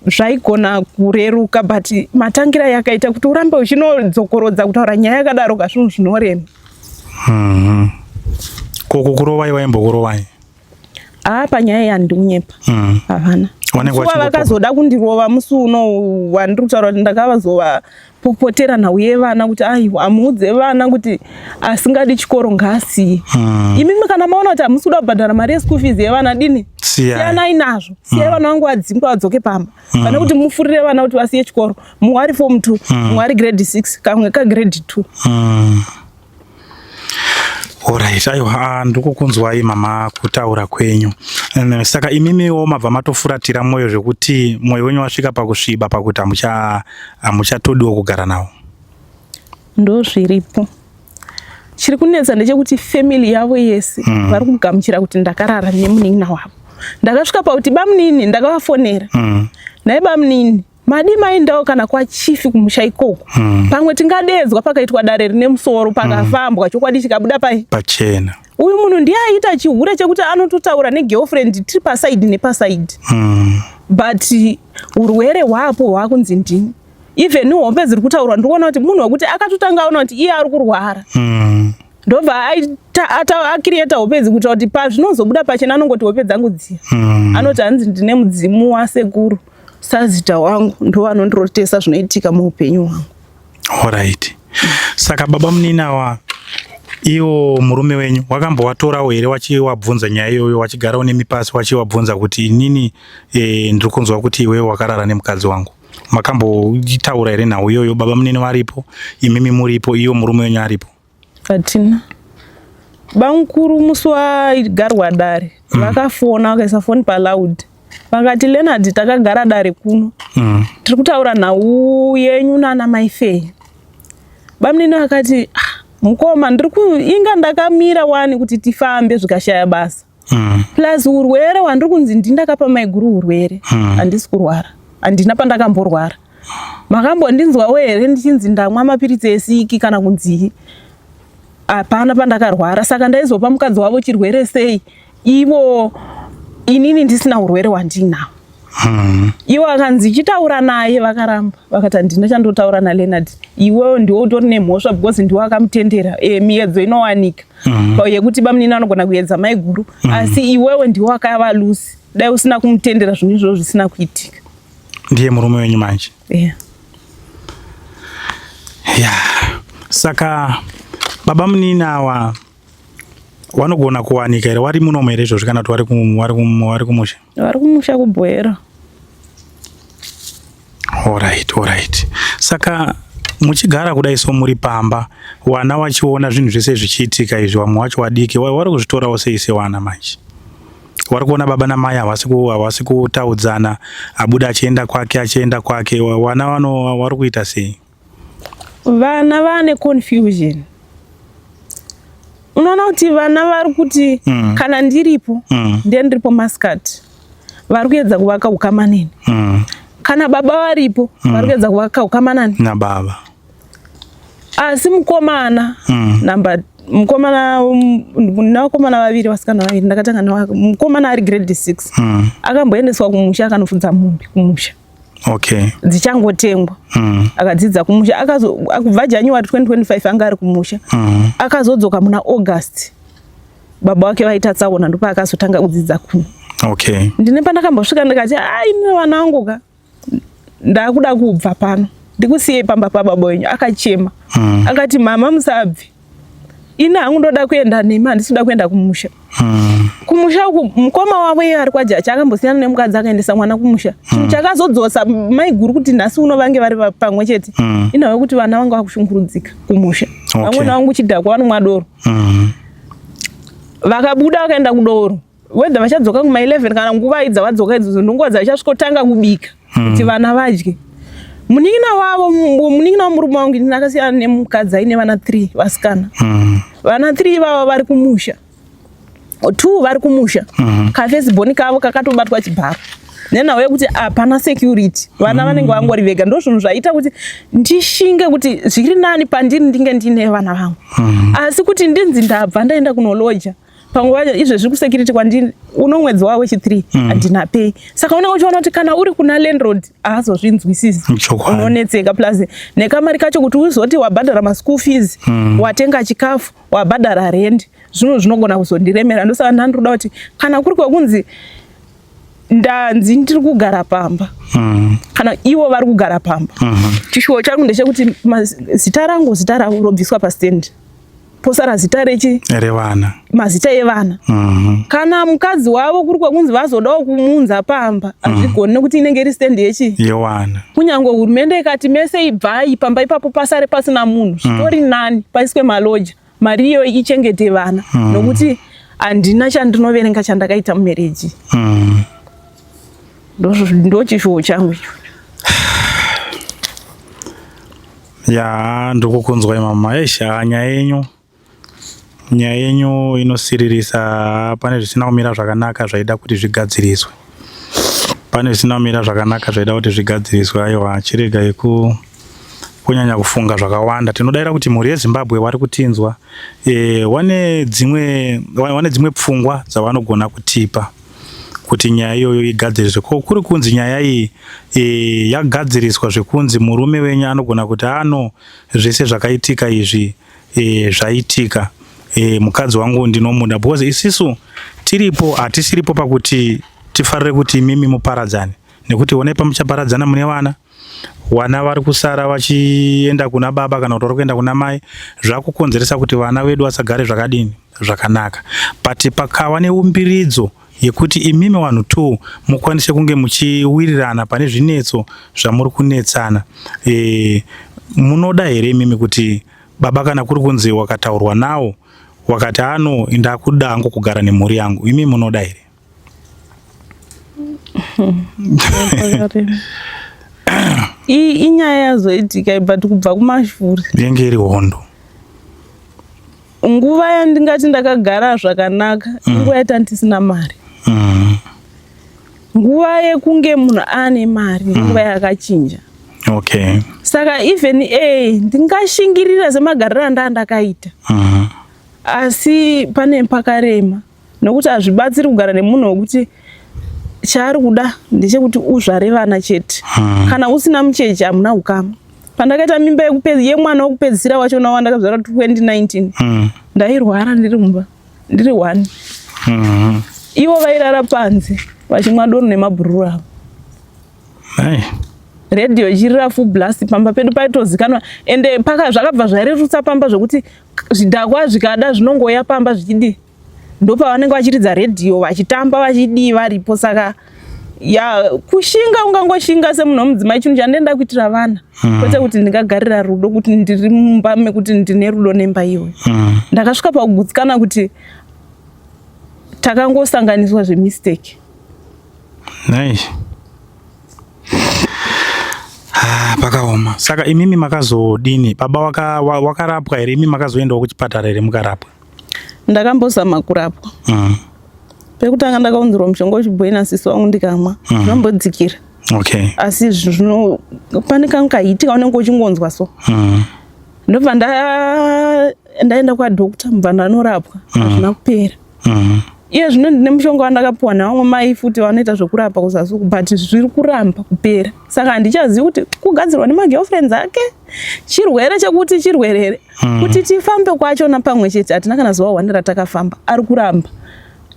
zvaigona kureruka, but matangira yakaita kuti urambe uchinodzokorodza kutaura nyaya yakadaro ka zvinhu zvinorema. Ko kukurovai vaimbokurovai? Aa, panyaya iyi handikunyepa, havana. Vanenge Musi vachingopo- wavakazoda kundirova musi uno wandiri kutaura kuti ndakavazovapopotera nhau yevana kuti aiwa, amuudze vana kuti asingadi chikoro ngaasiye. Imimi kana maona kuti hamusi kuda kubhadhara mari yeschool fees yevana, dini? Siyai. Siyanai nazvo, siyai vana vangu vadzingwa vadzoke pamba, pane kuti mufurire vana kuti vasiye chikoro. Mumwe ari form 2, mumwe ari grade 6, kamwe kagrade 2. Alright, aiwa, ah, ndikukunzwai mama kutaura kwenyu. Saka imimiwo mabva matofuratira mwoyo zvekuti mwoyo wenyu wasvika pakusviba pakuti hamuchatodiwo kugara nawo. Ndo zviripo. Chiri kunetsa ndechekuti family yavo yese vari kugamuchira kuti ndakarara nemunin'ina wavo. Ndakasvika pakuti bamunini ndakavafonera, nhai bamunini, madi maindawo kana kwachief kumusha ikoko, pamwe tingadedzwa pakaitwa dare rine musoro, pakafambwa, chokwadi chikabuda pai pachena. Uyu munhu ndiye aita chihure chekuti anototaura negirlfriend tiri paside nepaside, but urwere hwapo hwakunzi ndini. Even hope dziri kutaurwa, ndiri kuona kuti munhu wekuti akatotanga aona kuti iye ari kurwara, ndobva acreata hope idzi kuitira kuti pazvinozobuda pachena anongoti hope dzangu dziya. Anoti hanzi ndine mudzimu wasekuru sazita wangu, ndo anondirotesa zvinoitika muupenyu hwangu. Alright. Saka baba munini awa, iwo murume wenyu wakambowatorawo here wachiwabvunza nyaya iyoyo, wachigarawo nemi pasi wachiwabvunza kuti inini ndiri kunzwa kuti iwewe wakarara nemukadzi wangu? Makamboitaura here nhau iyoyo baba munini varipo, imimi muripo, iwo murume wenyu aripo? Hatina. Bamukuru musi waigarwa dare vakafona, vakaisa foni paloud, vakati, "Leonard, takagara dare kuno, tiri kutaura nhau yenyu nana Maifei." Bamunini vakati, "Ah, mukoma, ndiri inga ndakamira wani kuti tifambe zvikashaya basa. Plus urwere hwandiri kunzi ndindakapa maiguru urwere, handisi kurwara, handina pandakamborwara. Makambondinzwawo here ndichinzi ndamwa mapiritsi esiki kana kunzii? Hapana pandakarwara. Saka ndaizopa mukadzi wavo chirwere sei ivo inini ndisina urwere hwandinawo?" Ivo akanzi chitaura naye, vakaramba, vakati, "Handina chandotaura naLeonard. Iwewo ndiwe utori nemhosva because ndiwe akamutendera. Miedzo inowanika yekuti bamunini anogona kuedza maiguru, asi iwewe ndiwe wakava loose. Dai usina kumutendera, zvinhu izvozvo zvisina kuitika." Ndiye murume wenyu manje? Yeah. Ya, saka baba munini awa vanogona kuwanika here? Wari munomo here izvozvi kana kuti wari kumusha? Vari kumusha kuBhoera. Alright. Saka muchigara kudai so muri pamba, vana vachiona zvinhu zvese zvichiitika izvi, vamwe vacho vadiki, vari kuzvitorawo sei sewana manje? Vari kuona baba namai havasi kutaudzana, abuda achienda kwake, achienda kwake. Vana vano vari kuita sei? Vana vane confusion. Unoona kuti vana vari kuti kana ndiripo, ndiye ndiripo masikati, vari kuedza kuvaka ukama neni. Kana baba varipo, vari kuedza kuvaka ukama nani? Nababa. Asi mukomana, namba mukomana, nevakomana vaviri, vasikana vaviri. Ndakatanga mukomana ari grade 6. Akamboendeswa kumusha akanofudza mombe kumusha dzichangotengwa. Akadzidza kumusha. Kubva January 2025 anga ari kumusha. Akazodzoka muna August, baba wake vaita tsaona, ndopaakazotanga kudzidza kuno. Ndine pandakambosvika ndikati, "Ai, ine vana vangu ka, ndakuda kubva pano, ndikusiyei pamba pababa wenyu." Akachema, akati, "Mama, musabvi, ini hangu ndoda kuenda nemi, handisi kuda kuenda kumusha." Kumusha uku mukoma wavo iye ari kwajacha akambosiyana nemukadzi akaendesa mwana kumusha. Chinhu chakazodzosa maiguru kuti nhasi uno vange vari pamwe chete inhau yekuti vana vanga vakushungurudzika kumusha. Vamweni vangu chidhakwa vanomwa doro. Vakabuda vakaenda kudoro. Whether vachadzoka kuma 11 kana nguva idzi dzavadzoka idzodzo ndonguva dzavachasvikotanga kubika kuti vana vadye. Munin'ina wavo, munin'ina wemurume wangu ini akasiyana nemukadzi aine vana 3 vasikana. Vana 3 ivava vari kumusha. 2 vari kumusha. Kafesibhoni kavo kakatobatwa chibharo. Nenhau yekuti hapana security. Vana vanenge vangori vega. Ndozvinhu zvaita kuti ndishinge kuti zviri nani pandiri ndinge ndine vana vangu. Asi kuti ndinzi ndabva ndaenda kunoloja panguva yacho izvezvi kusecurity kwandiri uno mwedzi wavo wechi3 handina pay. Saka unenge uchiona kuti kana uri kuna landlord haazozvinzwisisi, unonetseka. Plus nekamari kacho kuti uzoti wabhadhara maschool fees, watenga chikafu, wabhadhara rent, zvinhu zvinogona kuzondiremera. Ndosaka ndandinoda kuti kana kuri kwekunzi ndanzi ndiri kugara pamba kana ivo vari kugara pamba, chishuwo changu ndechekuti zita rangu, zita ravo robviswa pastand, posara zita rechi revana, mazita evana. Kana mukadzi wavo kuri kwekunzi vazodawo kumuunza pamba, hazvigoni nekuti inenge iri stand yechi yewana. Kunyange hurumende ikati mese ibvai pamba ipapo pasare pasina munhu, zvitori nani paiswe maloja, mari iyoyo ichengete vana, nokuti handina chandinoverenga chandakaita mumarriage. Ndo chishuwo changu icho. Ya, ndikukunzwai mama. Eish, nyaya yenyu inosiririsa. Pane zvisina kumira zvakanaka zvaida kuti zvigadziriswe. Pane zvisina kumira zvakanaka zvaida kuti zvigadziriswe. Aiwa, chirega yeku kunyanya kufunga zvakawanda. Tinodayira kuti mhuri yeZimbabwe vari kutinzwa wane dzimwe pfungwa dzavanogona kutipa kuti nyaya iyoyo igadziriswe. Ko kuri kunzi nyaya iyi yagadziriswa zvekunzi murume wenyu anogona kuti ano zvese zvakaitika izvi zvaitika, mukadzi wangu ndinomuda, because isisu tiripo, hatisiripo pakuti tifarire kuti imimi muparadzane, nekuti onai pamuchaparadzana mune vana. Vana vari kusara vachienda kuna baba kana kuti vari kuenda kuna mai, zvakukonzeresa kuti vana vedu vasagare zvakadini, zvakanaka. But pakava neumbiridzo yekuti imimi vanhu two mukwanise kunge muchiwirirana pane zvinetso zvamuri kunetsana, munoda here imimi kuti baba, kana kuri kunzi wakataurwa nawo wakati ano ndakuda hangu kugara nemhuri yangu, imi munoda here? Iyi inyaya yazoitika, but kubva kumashure yenge iri hondo. Nguva yandingati ndakagara zvakanaka inguva yatanga tisina mari. Nguva yekunge munhu aane mari nguva yakachinja. Saka even ndingashingirira semagariro andaa ndakaita, asi pane pakarema, nokuti hazvibatsiri kugara nemunhu wekuti chaari kuda ndechekuti uzvare vana chete. Kana usina mucheche hamuna ukama. Pandakaita mimba yemwana wekupedzisira wachona wandakazvara 2019, ndairwara ndiri mumba ndiri one. Ivo vairara panze vachimwa doro nemabhururu avo, redhiyo ichirira full blast. Pamba pedu paitozikanwa, ende paka zvakabva zvarerutsa pamba zvekuti zvidhakwa zvikada zvinongoya pamba zvichidii, ndopavanenge vachiridza redhiyo vachitamba vachidii varipo. Saka ya, kushinga ungangoshinga semunhu wemudzimai, chinhu chandenda kuitira vana, kwete kuti ndingagarira rudo kuti ndiri mumba mekuti ndine rudo nemba iyoyo. Ndakasvika pakugutsikana kuti takangosanganiswa zvemistake. Nei. Ah, pakaoma. Saka imimi makazodini? Baba wakarapwa here? Imi makazoendawo kuchipatara here mukarapwa? Ndakambozama kurapwa. Pekutanga ndakaunzirwa mushonga wechibhoyi nasisi wangu, ndikamwa, zvinombodzikira. Asi zvino pane kangu kaitika unenge uchingonzwa so. Ndobva ndaenda kwadoctor, mubva ndanorapwa, hazvina kupera. Iye zvino ndine mushonga wandakapiwa nevamwe mai futi vanoita zvekurapa kuzasi uku, but zviri kuramba kupera. Saka handichazivi kuti kugadzirwa nemagirlfriends ake, chirwere chekuti chirwere here. Kuti tifambe kwachona pamwe chete hatina kana zuva one ratakafamba, ari kuramba.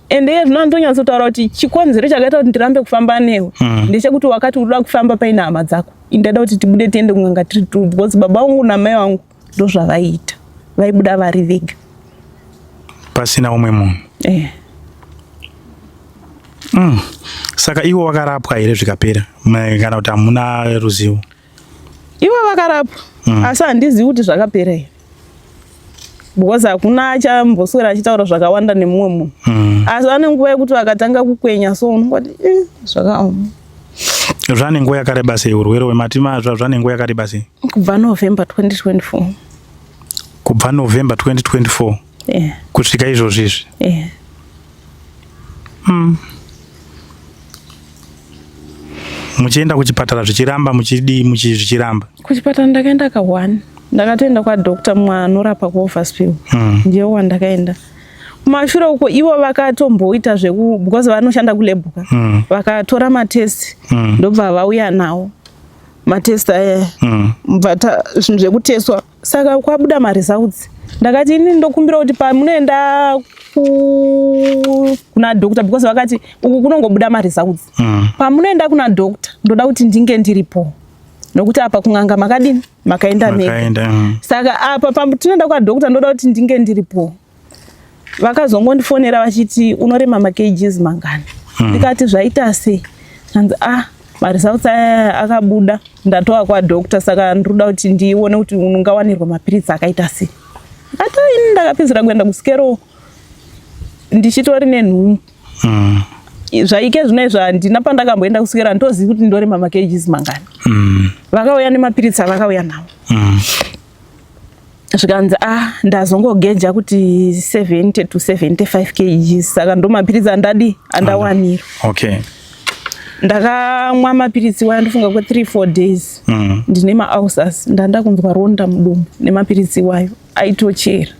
Ende iye zvino andonyatsotaura kuti chikonzero chakaita kuti ndirambe kufamba newe ndechekuti wakati unoda kufamba paine hama dzako. Indada kuti tibude tiende kun'anga tiri two, because baba vangu namai vangu ndozvavaiita, vaibuda vari vega pasina umwe munhu. Eh. Saka iwo wakarapwa here zvikapera kana kuti hamuna ruzivo? Ivo vakarapwa, asi handizivi kuti zvakapera here, because hakuna achamboswera achitaura zvakawanda nemumwe munhu. Asi vane nguva yekuti vakatanga kukwenya, so unongoti, "Eh, zvakaoma." Zvane nguva yakareba sei urwere hwemati zvane nguva yakareba sei? Kubva November 2024. Kubva November 2024? Yeah. Kusvika izvozvi izvi? Yeah. Muchienda kuchipatara zvichiramba, muchidii, zvichiramba? Kuchipatara ndakaenda ka1, ndakatoenda kwadoctor mumwe anorapa kuOverspill. Ndiye wandakaenda kumashure uko. Ivo vakatomboita zveku, because vanoshanda kulab ka. Vakatora matest, ndobva vauya nawo matest aya. Bva zvinhu zvekutestwa, saka kwabuda maresults. Ndakati ini ndokumbira kuti pamunoenda kuna doctor, because vakati uku kunongobuda maresults, pamunoenda kuna doctor ndoda kuti ndinge ndiripo, nokuti apa kun'anga makadini, makaenda mega. Makaenda. Saka apa patinoenda kwadoctor ndoda kuti ndinge ndiripo. Vakazongondifonera vachiti, "Unorema makgs mangani?" Ndikati, "Zvaita sei?" Kanzi, "Ah, maresults aya akabuda, ndatova kwadoctor, saka ndinoda kuti ndione kuti ungawanirwa mapiritsi akaita sei." Ata ini ndakapedzera kuenda kusikero ndichitori nenhumbu. Zvaike zvino izvo handina pandakamboenda kuswera, handitozivi kuti ndorema makgs mangani. Vakauya nemapiritsi avakauya nawo. Zvikanzi, "Ah, ndazongogeja kuti 70 to 75 kgs, saka ndo mapiritsi andadi andawanirwa." Ndakamwa mapiritsi waya, ndofunga kwe3 4 days, ndine maulcers, ndanda kunzwa ronda mudumbu nemapiritsi iwayo aitochera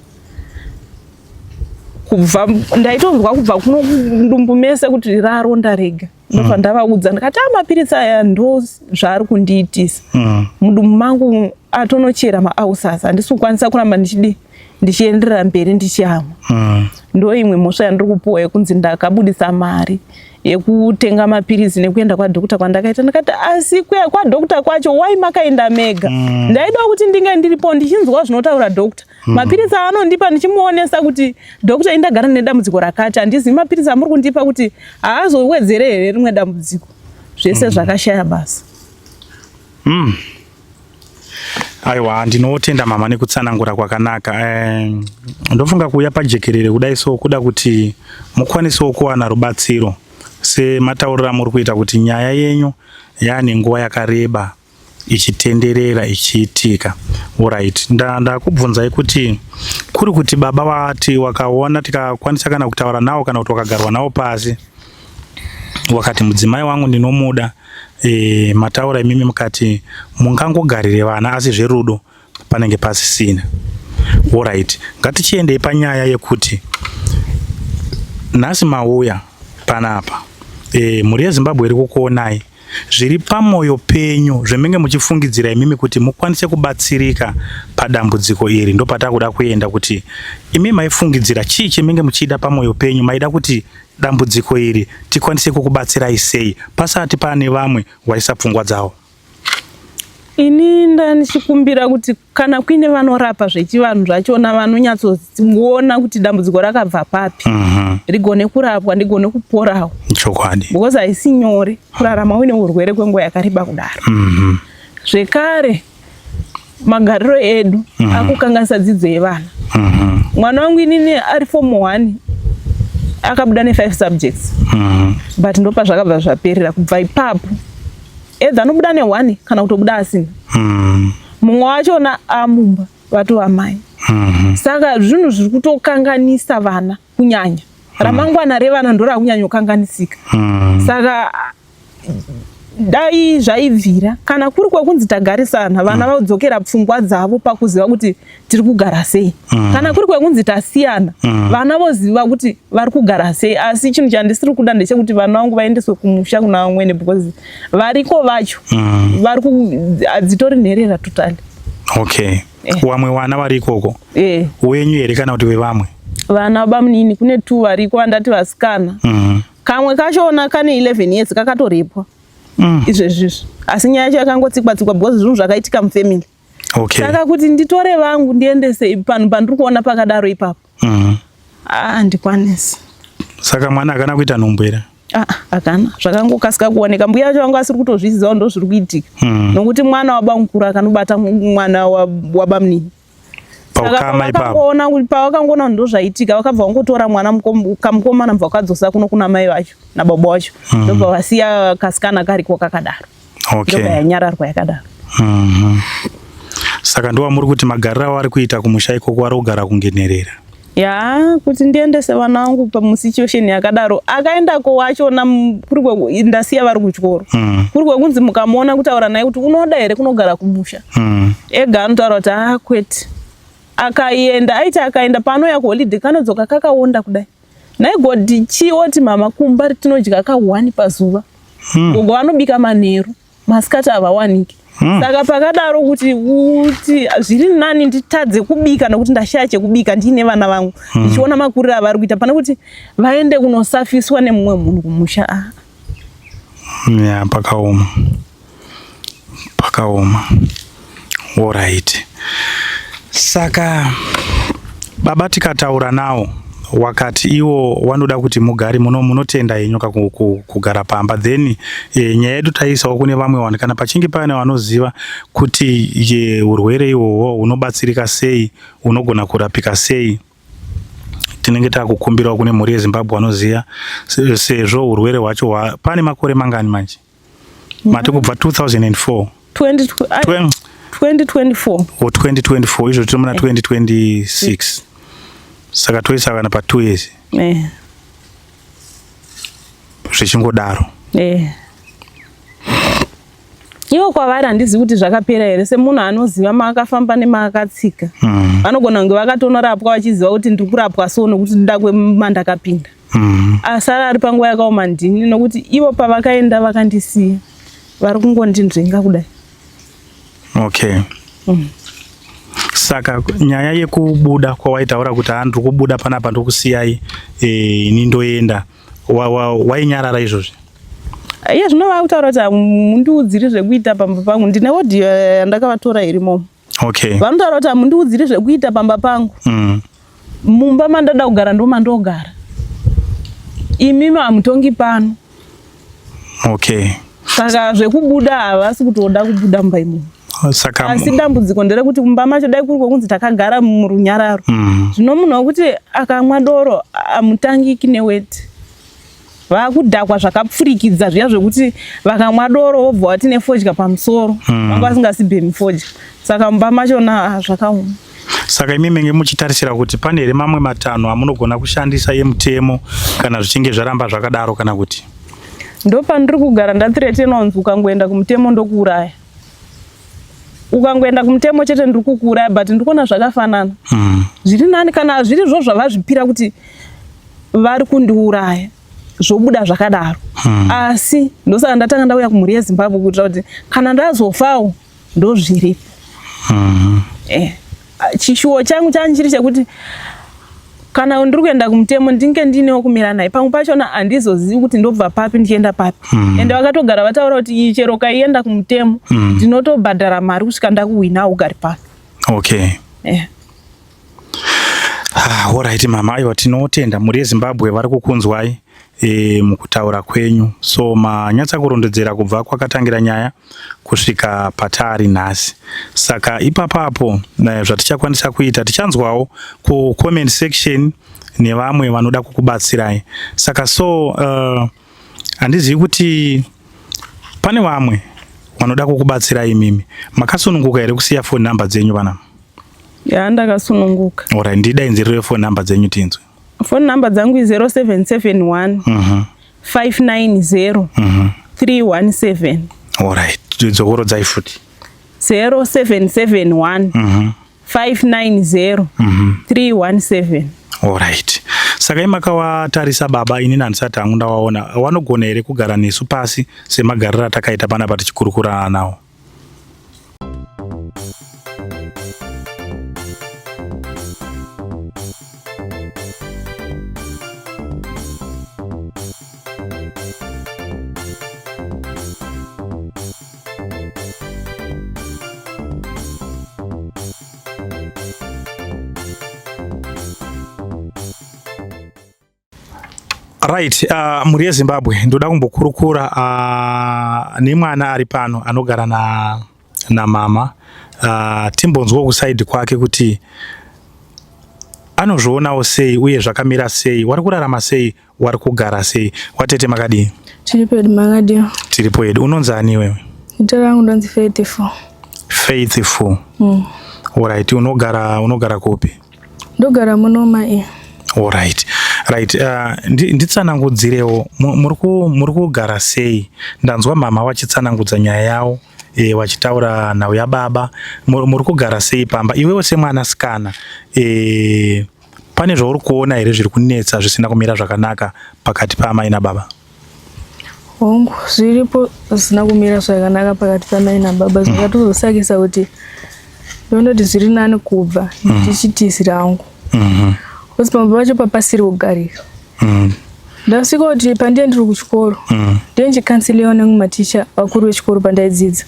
kubva, ndaitonzwa kubva kuno kudumbu mese kuti raronda rega. Ndobva ndavaudza ndikati, "A, mapiritsi aya ndo zvaari kundiitisa mudumbu mangu, atonochera maulcers, handisi kukwanisa kuramba ndichidi ndichienderera mberi ndichiamwa." Ndo imwe mhosva yandiri kupuwa yekunzi ndakabudisa mari yekutenga mapiritsi nekuenda kwadoctor kwandakaita. Ndikati, "Asi kuya kwadoctor kwacho wai makaenda mega? Ndaida kuti ndinge ndiripo ndichinzwa zvinotaura doctor, mapiritsi aanondipa, ndichimuonesa kuti, 'Doctor, indagara nedambudziko rakati, handizivi mapiritsi amuri kundipa kuti haazowedzere here rimwe dambudziko?'" Zvese zvakashaya basa. Aiwa, ndinotenda mama nekutsanangura kwakanaka. Ndofunga kuuya pajekerere kudai so kuda kuti mukwanisewo kuwana rubatsiro, sematauriro amuri kuita kuti nyaya yenyu yaane nguva yakareba ichitenderera, ichiitika. Alright, ndakubvunzai kuti kuri kuti baba vati wakaona, tikakwanisa kana kutaura nawo kana kuti wakagarwa nawo pasi, wakati, "Mudzimai wangu ndinomuda." Mataura imimi mukati mungangogarire vana, asi zverudo panenge pasisina. Alright, ngatichiendei panyaya yekuti nhasi mauya panapa. Mhuri yeZimbabwe iri kukuonai, zviri pamwoyo penyu zvemenge muchifungidzira imimi kuti mukwanise kubatsirika padambudziko iri, ndopatakuda kuenda, kuti imi maifungidzira chii chemenge muchida pamwoyo penyu, maida kuti dambudziko iri tikwanise kukubatsirai sei pasati paane vamwe waisa pfungwa dzavo? Ini ndandichikumbira kuti kana kuine vanorapa zvechivanhu zvachona, vanonyatsoona kuti dambudziko rakabva papi, rigone kurapwa, ndigone kuporawo. Because haisi nyore kurarama uine urwere kwenguva yakareba kudaro. Zvekare magariro edu akukanganisa dzidzo yevana. Mwana wangu inini ari form 1 akabuda ne5 subjects, but ndopa zvakabva zvaperera. Kubva ipapo edza anobuda ne1 kana kutobuda asina. Mumwe wachona amumba vatova mai. Saka zvinhu zviri kutokanganisa vana, kunyanya ramangwana revana ndo rakunyanyokanganisika. Saka dai zvaibvira, kana kuri kwekunzi tagarisana, vana vadzokera pfungwa dzavo pakuziva kuti tiri kugara sei. Kana kuri kwekunzi tasiyana, vana voziva kuti vari kugara sei. Asi chinhu chandisiri kuda ndechekuti vana vangu vaendeswe kumusha kuna vamwene, because variko vacho vari hadzitori nherera totally. Okay. Wamwe wana vari ikoko wenyu here kana kuti vevamwe? Vana bamunini, kune two variko vandati vasikana. Kamwe kachona kane 11 years, kakatorepwa izvezvizvi, asi nyaya yacho yakangotsikwa tsikwa because zvinhu zvakaitika mufamily. Saka kuti nditore vangu ndiendese panhu pandiri kuona pakadaro ipapo, handikwanisi. Saka mwana akana kuita nhumbu here? Ah, akana zvakangokasika kuoneka mbuya vacho vanga vasiri kutozviziva ndozviri kuitika mm. nokuti mwana wabamukuru akanobata mwana wabamunini pavakangoona kuti ndozvaitika vakabva vangotora mwana kamukomana mubva vakadzosa kuno kuna mai vacho nababa vacho mm. ndobva vasiya kasikana kariko kakadaro okay. ndobva yanyararwa yakadaro mm -hmm. Saka ndowamuri kuti magariro awari kuita kumusha ikoko wari kugara kunge nherera? Ya, kuti ndiendese vana vangu pamusituation yakadaro. Akaendako wachona kuri ndasiya vari kuchikoro. Mm. Kuri kwekunzi mukamuona kutaura naye kuti unoda here kunogara kumusha. Mm. Ega anotaura kuti ah kwete. Akaenda aiti akaenda paanouya kuholiday kanodzoka kakaonda kudai. Nhai God chii oti mama kumba tinodya ka one pazuva. Mm. Gogo vanobika manheru. Masikati havawaniki. Mm. Saka pakadaro kuti kuti zviri nani nditadze kubika nokuti ndashaya chekubika ndiine vana vangu hmm. ndichiona mm. makuriro avari kuita pane kuti vaende kunosafiswa nemumwe munhu kumusha ah. Ya, pakaoma pakaoma. Alright. Saka baba tikataura nawo wakati iwo wanoda kuti mugare muno munotenda henyu kugara pamba then e, nyaya yedu taiisawo kune vamwe vanhu kana pachinge paine vanoziva kuti ye urwere ihwohwo hunobatsirika sei unogona kurapika sei tinenge takukumbirawo kune mhuri yeZimbabwe vanoziva sezvo urwere hwacho pane makore mangani manje mati kubva 2004 2024 o 2024 izvo tiri muna 2026 saka toisa kana pa 2 years eh zvichingodaro eh ivo kwavari handizivi kuti zvakapera here semunhu anoziva maakafamba nemaakatsika hmm. vanogona kunge vakatonorapwa vachiziva kuti ndiri kurapwa so nokuti ndoda kwemandakapinda mm. Asara ari panguva yakaoma ndini nokuti ivo pavakaenda vakandisiya vari kungondinzvenga kudai. Okay. Mm. Saka nyaya yekubuda kwawaitaura kuti haa ndiri kubuda panapa ndokusiyai eh, ini ndoenda wainyarara izvozvi? Iye zvino vakutaura kuti hamundiudziri zvekuita pamba pangu ndine audio yandakavatora irimo. Okay. Vanotaura kuti hamundiudziri zvekuita pamba pangu. Mm. Mumba mandada kugara ndomandogara. Imimi hamutongi pano. Okay. Saka zvekubuda havasi kutoda kubuda mumba imomo. Saka asi dambudziko nderekuti mumba macho dai kuri kwekunzi takagara murunyararo. Mm. Zvino munhu wekuti akamwa doro hamutangiki neweti. Vakudhakwa zvakapfurikidza zviya zvekuti vakamwa doro vobva vati nefodya pamusoro hmm. vanga vasingasibhemi fodya saka mumba machona ah, zvakaoma. Saka imi menge muchitarisira kuti pane here mamwe matanho amunogona kushandisa emutemo kana zvichinge zvaramba zvakadaro kana kuti? Ndopandiri kugara ndathreatenwa kunzi ukangoenda kumutemo ndokuuraya. Ukangoenda kumutemo chete ndiri kukuuraya but ndiri kuona zvakafanana. Mm. Zviri nani kana zviri zvo zvavazvipira kuti vari kundiuraya zvobuda zvakadaro. Mm. Asi ndosaka ndatanga ndauya kumhuri yeZimbabwe kuitira kuti kana ndazofawo ndozviripo. Mm. Eh, chishuwo changu changu chiri chekuti kana ndiri kuenda kumutemo ndinge ndiinewo kumira naye pamwe pachona handizozivi kuti ndobva papi ndichienda papi mm. ende vakatogara vataura kuti iyi chero ukaienda kumutemo mm. ndinotobhadhara mari kusvika ndakuhwina haugari pano. Okay. Yeah. Ah, alright mama, aiwa tinotenda mhuri yeZimbabwe vari kukunzwai e, mukutaura kwenyu so manyatsa kurondedzera kubva kwakatangira nyaya kusvika patari nhasi saka ipapapo eh, zvatichakwanisa kuita tichanzwawo ku comment section nevamwe vanoda kukubatsirai saka so uh, handizivi kuti pane vamwe vanoda kukubatsirai imimi makasununguka here kusiya phone number dzenyu vana? Ya, ndakasununguka. Alright, ndidainzirire phone number dzenyu tinzwe. Phone number dzangu i 0771 590 317. Alright, dzokorodzai futi. 0771 590 317. Alright. Saka imakawatarisa baba inini handisati hangu ndawaona. Wanogona here kugara nesu pasi semagariro atakaita panapa tichikurukurana nawo? Right, mhuri yeZimbabwe, ndoda kumbokurukura nemwana ari pano anogara na namama, timbonzwa kusaidi kwake kuti anozvionawo sei uye zvakamira sei, wari kurarama sei, wari kugara sei. Watete, makadii? Tiri pedu, makadii? Tiripo yedu. Unonzi ani iwewe? Zita rangu ndonzi Faithful. Faithful. Alright, unogara kupi? Ndogara munoma e. Alright. Right, nditsanangudzirewo muri kugara sei? Ndanzwa mama vachitsanangudza nyaya yavo, vachitaura nhau yababa. Muri kugara sei pamba? Iwewe semwanasikana, pane zvauri kuona here zviri kunetsa, zvisina kumira zvakanaka pakati paamai nababa? Hongu, zviripo zvisina kumira zvakanaka pakati pamai nababa, zvakatozosakisa kuti ndinondoti zviri nani kubva ndichitizira hangu. Because pamba pacho papasiri kugarika. Ndasvika kuti pandiye ndiri kuchikoro, ndiye ndichikanseliwa nematicha vakuru vechikoro pandaidzidza.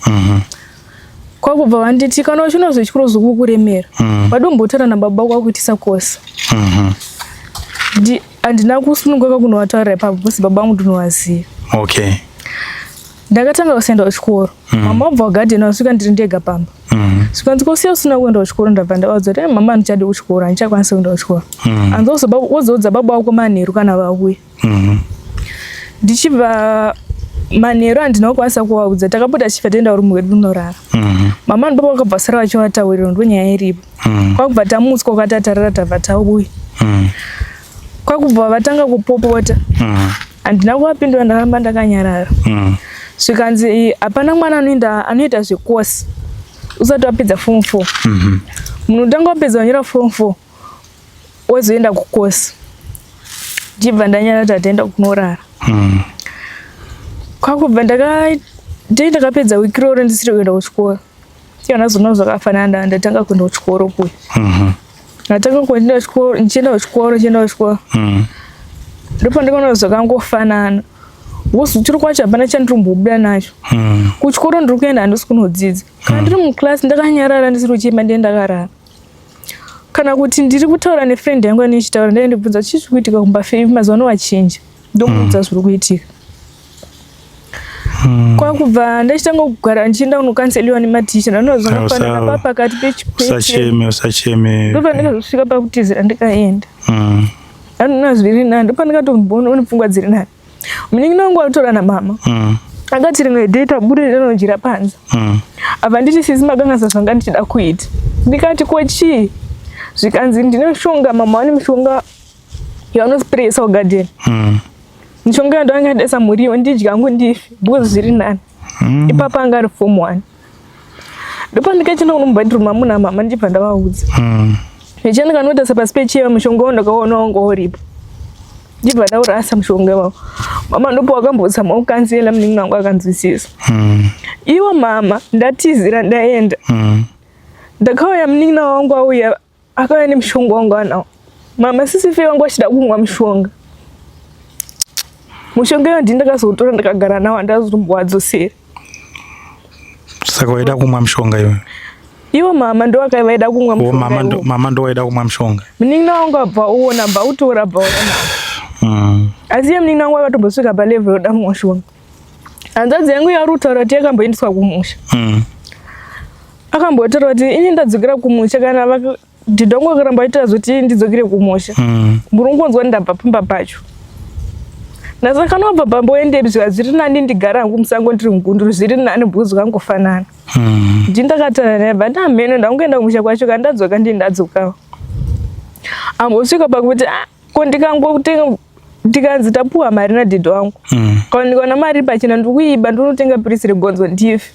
Kwakubva vanditi, kana uchina zvechikoro zvikukuremera, wadombotaura nababa wako akuitisa kosa. Handina kusununguka kunovataurira ipapo because baba vangu ndinovaziva. Ndakatanga kusaenda kuchikoro. Mama wabva kugadheni, wasvika ndiri ndega pamba. Zvikanzi, "Ko, siya usina kuenda kuchikoro?" Ndabva ndavaudza kuti, "Mama, handichadi kuchikoro, handichakwanisi kuenda kuchikoro." Hanzi, "Wozoudza baba wako manheru kana vauya." Ndichibva manheru handina kukwanisa kuvaudza, takapota tichibva toenda kurumu kwedu kunorara. Mama nababa vakabva sara vachivataurira, ndo nyaya iripo. Kwakubva tamutswa kwatatarara, tabva tauya. Kwakubva vatanga kupopota. Handina kuvapindura, ndaramba ndakanyarara. Zvikanzi hapana mwana anoenda anoita zvekosi usati wapedza form 4. Munhu utanga wapedza wanyora form 4, wozoenda kukosi. Ndibva ndanyarara, tataenda kunorara. Kwakubva ndaka dei ndakapedza wiki roro ndisiri kuenda kuchikoro. Tiona zvakafanana, ndatanga kuenda kuchikoro kuya. Ndatanga kuenda kuchikoro, ndichienda kuchikoro, ndichienda kuchikoro. Ndipo ndikaona zvakangofanana. Because chiri kwacho hapana chandiri nacho. Kuchikoro ndiri kuenda, handisi kunodzidza. Kana ndiri muclass ndakanyarara, ndisiri kuchema, ndiye ndakarara. Kana kuti ndiri kutaura nefriend yangu yandichitaura, ndai ndibvunza, "Chii chiri kuitika kumba fei mazuva ano wachinja?" Ndomuudza zviri kuitika. Kwakubva ndachitanga kugara ndichienda kunokanseliwa nematicha, ndanoona zvakafanana pa pakati pechikwete. Usacheme, usacheme. Ndobva ndikazosvika pakutizira, ndikaenda. Andinoona zviri nani, ndopandikatomboona pfungwa dziri nani. Munin'ina wangu watora namama. Akati rimwe day tabude ndinodya panze. Abva nditi, "Sisi, makanganisa zvanga ndichida kuita." Ndikati, "Ko chii?" Zvikanzi, "Ndine mushonga, mama vane mishonga yavanosprayisa kugadheni. Mishonga yandanga ndaisa muriwo, ndidya hangu ndife because zviri nani." Ipapo anga ari form 1. Ndopandikachienda kunomubedroom mamuna mama, ndibva ndavaudza. Ndichienda ndikanotarisa pasi pechiva, mushonga wo ndakaona wanga uripo. Ndibva ndaurasa mushonga iwawo. Mama ndopo wakambozama kukansela munin'ina wangu, akanzwisisa. Ivo mama ndatizira, ndaenda. Ndakauya, munin'ina wangu auya, akauya nemushonga wangu anawo. Mama, sisi Fei wangu achida kumwa mushonga. Mushonga iwo ndini ndakazotora, ndakagara nawo, handazotombowadzosera. Saka waida kumwa mushonga iwe? Ivo mama ndo vaida kumwa Oh, mushonga mama ndo, iwowo. mama ndo waida kumwa mushonga. Munin'ina wangu abva uona, abva utora, abva uya nawo. Asi iye munin'ina wangu akatombosvika palevel yoda kumwa mushonga. Hanzvadzi yangu yauri kutaura kuti yakamboendeswa kumusha. Akambotaura kuti, "Ini ndadzokera kumusha, kana dhidhi wangu akaramba aitaura zoti ndidzokere kumusha. Muri kungonzwa ndabva pamba pacho. Ndasaka kana wabva pamba uendepi?" Zvika zviri nani ndigara hangu musango ndiri mugunduru, zviri nani because zvakangofanana. Ndini ndakataura naye, bva ndamheno ndangoenda kumusha kwacho, kana ndadzoka ndini ndadzokawo. Ambosvika pakuti, "Ah, ko ndikangotenga, ndikanzi tapuwa mari nadhidhi wangu, kana ndikaona mari pachena, ndikuiba, ndinotenga pirisi regonzo ndife."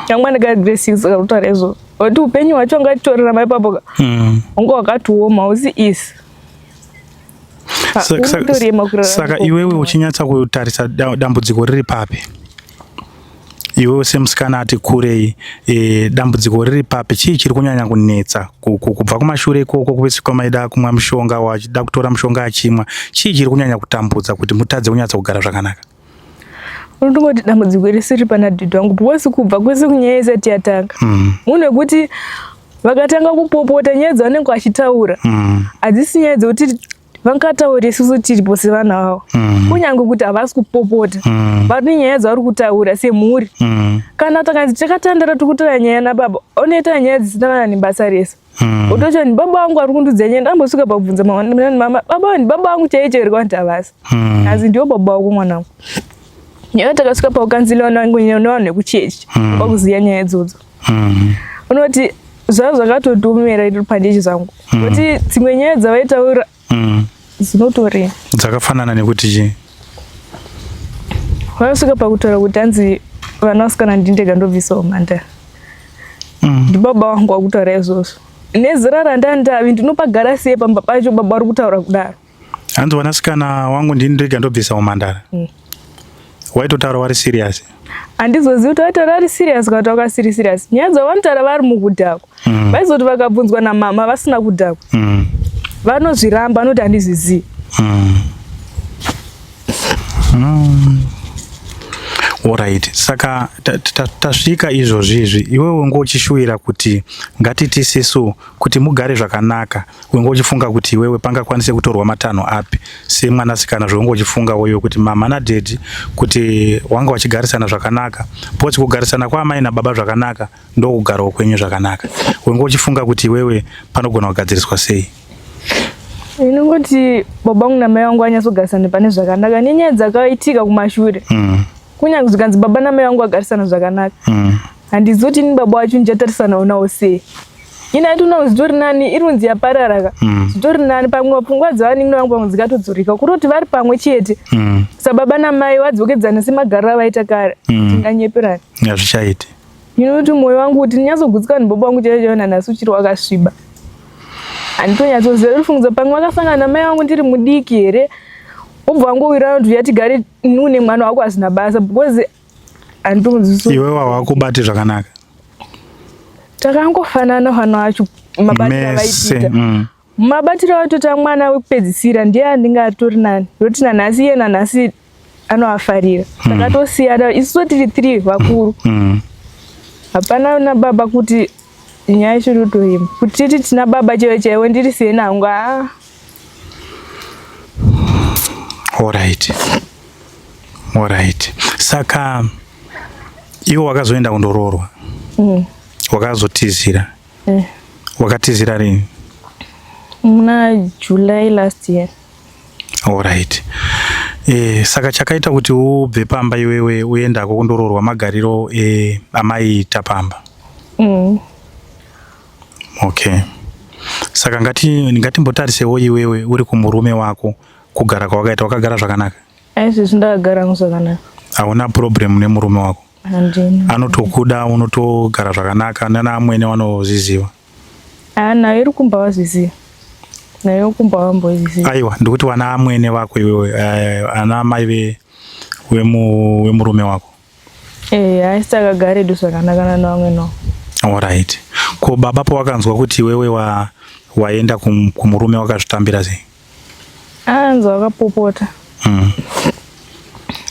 Yangu ndika grade 6 akakutaura izvozvo. Kuti upenyu hwacho angatitorerama ipapo ka. Wanga wakatioma, hausi easy. Unotorema kurarama Saka ikoko. iwewe uchinyatsa kutarisa, dambudziko riri papi? Iwewe semusikana ati kurei, dambudziko riri papi? Chii chiri kunyanya kunetsa kubva kumashure ikoko kwese kwamaida kumwa mushonga, wachida kutora mushonga achimwa? Chii chiri kunyanya kutambudza kuti mutadze kunyatsa kugara zvakanaka? Unotongoti dambudziko risiri pana dhidhi wangu because kubva kwese kunyaya isati yatanga. Munhu wekuti vakatanga kupopota, nyaya dzavanenge vachitaura hadzisi nyaya dzekuti Vangataure isusu tiripo sevana vavo. Kunyange kuti havasi kupopota. Vane nyaya dzavari kutaura semhuri. Kana takanzi takatandara tiri kutaura nyaya nababa, unoita nyaya dzisina kana nebasa rese. Utochoti baba vangu vari kundiudza nyaya, ndambosvika pakubvunza mama, mama baba ndi baba vangu chaiye chaiye here havasi. Hanzi ndiwo baba vako mwanangu. Nyaya takasvika pakukanziliwa nevanhu vekuchechi pakuziya nyaya idzodzo. Unoti zvava zvakatotomera pandechi zvangu. Kuti dzimwe nyaya dzavaitaura dzinotori dzakafanana nekuti chii? Vakasvika pakutaura kuti hanzi vana vasikana ndindega ndobvisawo mhandara. Ndibaba vangu vakutaura izvozvo. Nezera randandavi ndinopagara sei pamba pacho baba vari kutaura kudaro. Hanzi vanasikana wangu ndini ndega ndobvisa umhandara. Waitotaura wari serious? Handizozivi kuti vaitaura vari serious kana kuti vakasiri serious. Nyaya dzavanotaura vari mukudhakwa. Vaizoti vakabvunzwa namama vasina kudhakwa. Vanozviramba, vanoti handizvizivi. Alright, saka tasvika izvozvi izvi, iwewe unge uchishuwira kuti ngatiti sisu kuti mugare zvakanaka, unge uchifunga kuti iwewe pangakwanise kutorwa matanho api semwanasikana, zvaunge uchifunga wewe kuti mama nadhedhi kuti wanga wachigarisana zvakanaka, because kugarisana kwaamai nababa zvakanaka ndokugarawo kwenyu zvakanaka, unge uchifunga kuti iwewe panogona kugadziriswa sei? Inongoti baba vangu namai vangu vanyatsogarisana pane zvakanaka nenyaya dzakaitika kumashure. Kunyange zvikanzi baba namai vangu vagarisana zvakanaka. Handizivi kuti ini baba vacho ndichatarisanawo nawo sei. Ini handinoona kuti zvitori nani iri kunzi yaparara ka. Zvitori nani pamwe pfungwa dzevanin'ina vangu pamwe dzikatodzoreka kuroti vari pamwe chete. Sababa namai vadzokedzana semagariro avaita kare. Tinganyeperana. Hazvichaiti. Inoti mwoyo wangu kuti ndinyatsogutsikana nebaba vangu chaiyo chaiyo nanhasi uchiri wakasviba. Handitonyatsoziva ndiri pamwe vakasangana namai vangu ndiri mudiki here wobva wangowirana kuti uya tigare une mwana wako asina basa because handitonzwisisi. Iwewe hawakubati zvakanaka. Takangofanana vana vacho mabatiro avaitiita. Mabatiro avatoita mwana wekupedzisira ndiye andingatori nani ndokuti nanhasi iye nanhasi anoafarira. Takatosiyana isusu tiri 3 vakuru. Hapana nababa kuti nyaya yacho inotoyema kuti titi tina baba chaivo chaivo ndiri seni hangu haa. Alright. Alright. Saka iwe wakazoenda kundoroorwa. Wakazotizira. Wakatizira rini? Muna July last year. Alright. Saka chakaita kuti ubve pamba iwewe uendako kundoroorwa magariro amaiita pamba. Okay. Saka ngatimbotarisewo iwewe uri kumurume wako kugara kwawakaita, wakagara zvakanaka? Aizvezvi ndakagara zvakanaka. Hauna problem nemurume wako? Handina. Anotokuda, unotogara zvakanaka, nana amwene vanozviziva? Nayo iri kumba vazviziva. Nayo kumba vambozviziva. Aiwa, ndikuti vana amwene vako iwewe, ana mai vemurume wako. Haisi takagara edu zvakanaka nana vamwene wavo. Alright. Ko baba pawakanzwa kuti iwewe waenda kumurume wakazvitambira sei? Anzwa wakapopota.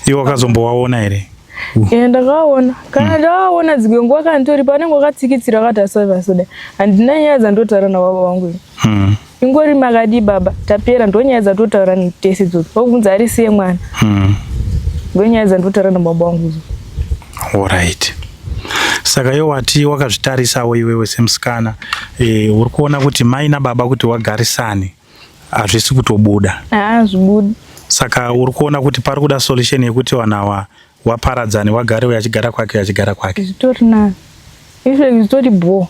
Iwe wakazombowaona here? Ndakaona. Kana ndakaona dzimwe nguva kana nditori panenge wakatsikitsira wakati asavasoda. Handina nyaya dzandotaura nababa vangu ini. Ingori makadii baba, tapera ndonyaya dzatotaura tese idzodzo. Vakubvunza ari siye mwana. Ndonyaya dzandotaura nababa vangu idzodzo. Alright. Saka iwe wati wakazvitarisawo iwewe semusikana, uri kuona kuti mai nababa kuti wagarisane hazvisi kutobuda. Hazvibudi. Saka uri kuona kuti pari kuda solution yekuti vanhu ava waparadzane, wagare uyo achigara kwake achigara kwake. Zvitori nani. Izvo zvitori bho.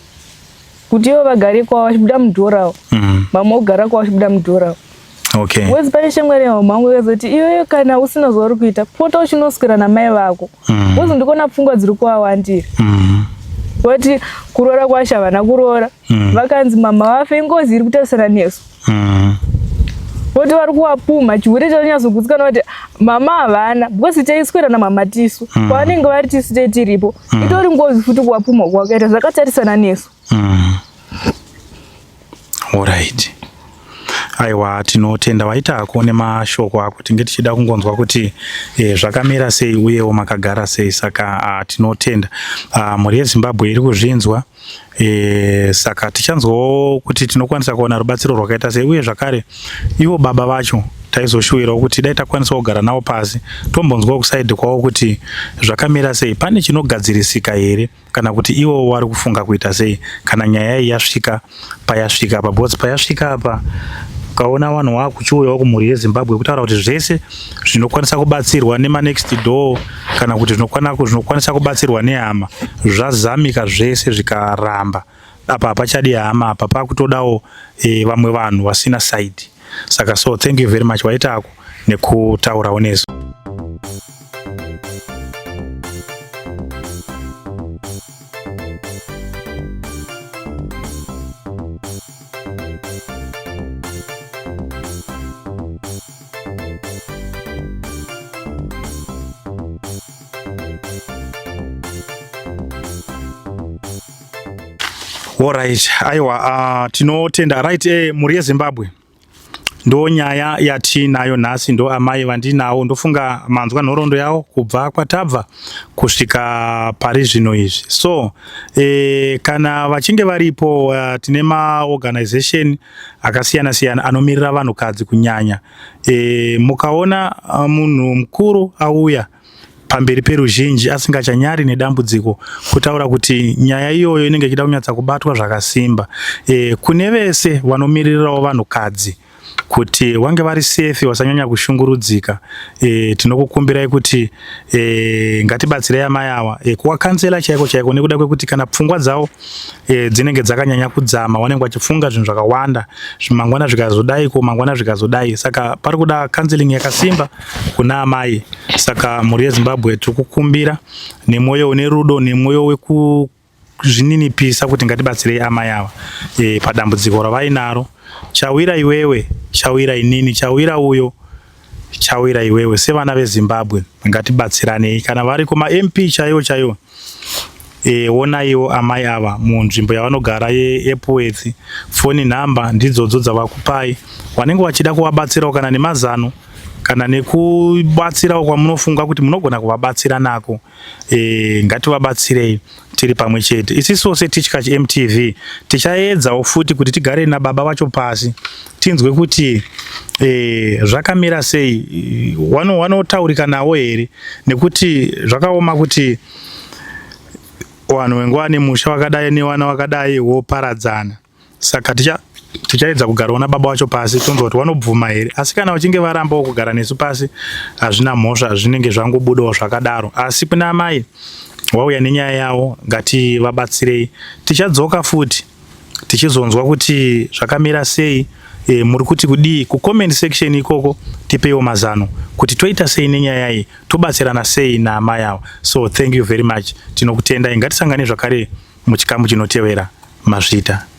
Kuti ivo vagare kwavo vachibuda mudhora. Mama ogara kwavo vachibuda mudhora. Okay. Wezi pane shamwari yangu mangu yakazoti iwewe kana usina zvauri kuita pota uchinoswera namai vako. Wezi ndikuona pfungwa dziri kuwawandira. Vati kuroora kwacho havana kuroora. Vakanzi mama vafe ingozi iri kutarisana nesu. Voti vari kuwapumha chihure chanyatsogutsika kuti mama havana because taiswera namama tisu. Kwavanenge vari tisu tei tiripo. Itori ngozi futi kuwapumha kwakaita zvakatarisana nesu. Alright. Aiwa, tinotenda waita hako nemashoko ako, tinge tichida kungonzwa kuti zvakamira sei uyewo makagara sei. Saka tinotenda mhuri yeZimbabwe iri kuzvinzwa. E, saka tichanzwawo kuti tinokwanisa kuwana rubatsiro rwakaita sei uye zvakare ivo baba vacho taizoshuwirawo kuti dai takwanisawo kugara navo pasi tombonzwawo kusaidhi kwavo kuti zvakamira sei pane chinogadzirisika here kana kuti ivo vari kufunga kuita sei kana nyaya iyi yasvika payasvika apa because payasvika apa ukaona vanhu vakuchiuyawo kumhuri yezimbabwe kutaura kuti zvese zvinokwanisa kubatsirwa nemanext door kana kuti zvinokwanisa kubatsirwa nehama zvazamika zvese zvikaramba apa hapachadi hama apa pakutodawo e, vamwe vanhu vasina side saka so thank you very much waitako nekutaurawo nesu. Alright, aiwa uh, tinotenda right eh, mhuri yeZimbabwe ndo nyaya yatinayo nhasi ndo amai vandinawo ndofunga manzwa nhoroondo yavo kubva kwatabva kusvika pari zvino izvi so e, kana vachinge varipo uh, tine maorganization akasiyana siyana anomirira vanhukadzi kunyanya e, mukaona eh, munhu mukuru auya pamberi peruzhinji asingachanyari nedambudziko kutaura kuti nyaya iyoyo inenge ichida kunyatsa kubatwa zvakasimba e, kune vese vanomiririrawo vanhukadzi kuti wange vari safe wasanyanya kushungurudzika e, tinokukumbirai kuti e, ngatibatsirei amai awa e, kuwakansela chaiko chaiko nekuda kwekuti kana pfungwa dzavo e, dzinenge dzakanyanya kudzama wanenge wachifunga zvinhu zvakawanda mangwana zvikazodai ko mangwana zvikazodai saka pari kuda counseling yakasimba kuna amai saka mhuri yezimbabwe tiri kukumbira nemwoyo une rudo nemwoyo wekuzvininipisa kuti ngatibatsirei amai ava e, padambudziko ravainaro chawira iwewe chawira inini chawira uyo chawira iwewe sevana vezimbabwe ngatibatsiranei kana vari kumamp chaiwo chaiwo E, onaiwo amai ava munzvimbo yavanogara yeEpworth. Foni nhamba ndidzodzo dzavakupai. Vanenge vachida kuvabatsirawo kana nemazano kana nekubatsirawo kwamunofunga kuti munogona kuvabatsira nako. E, ngativabatsirei tiri pamwe chete. Isisuwo seTichkach MTV tichaedzawo futi kuti tigare nababa vacho pasi tinzwe kuti e, zvakamira sei, wanotaurika nawo here nekuti zvakaoma kuti vanhu venguva vane musha wakadai nevana wakadai woparadzana saka ticha tichaedza kugarawo nababa wacho pasi tonzwa kuti vanobvuma here asi kana vachinge varambawo kugara nesu pasi hazvina mhosva zvinenge zvangobudawo zvakadaro asi kuna amai wauya nenyaya yavo ngativabatsirei tichadzoka futi tichizonzwa kuti zvakamira sei e, muri kuti kudii kucomment section ikoko tipeiwo mazano kuti toita sei nenyaya iyi tobatsirana sei naamai ava so thank you very much tinokutendai ngatisangane zvakare muchikamu chinotevera mazvita.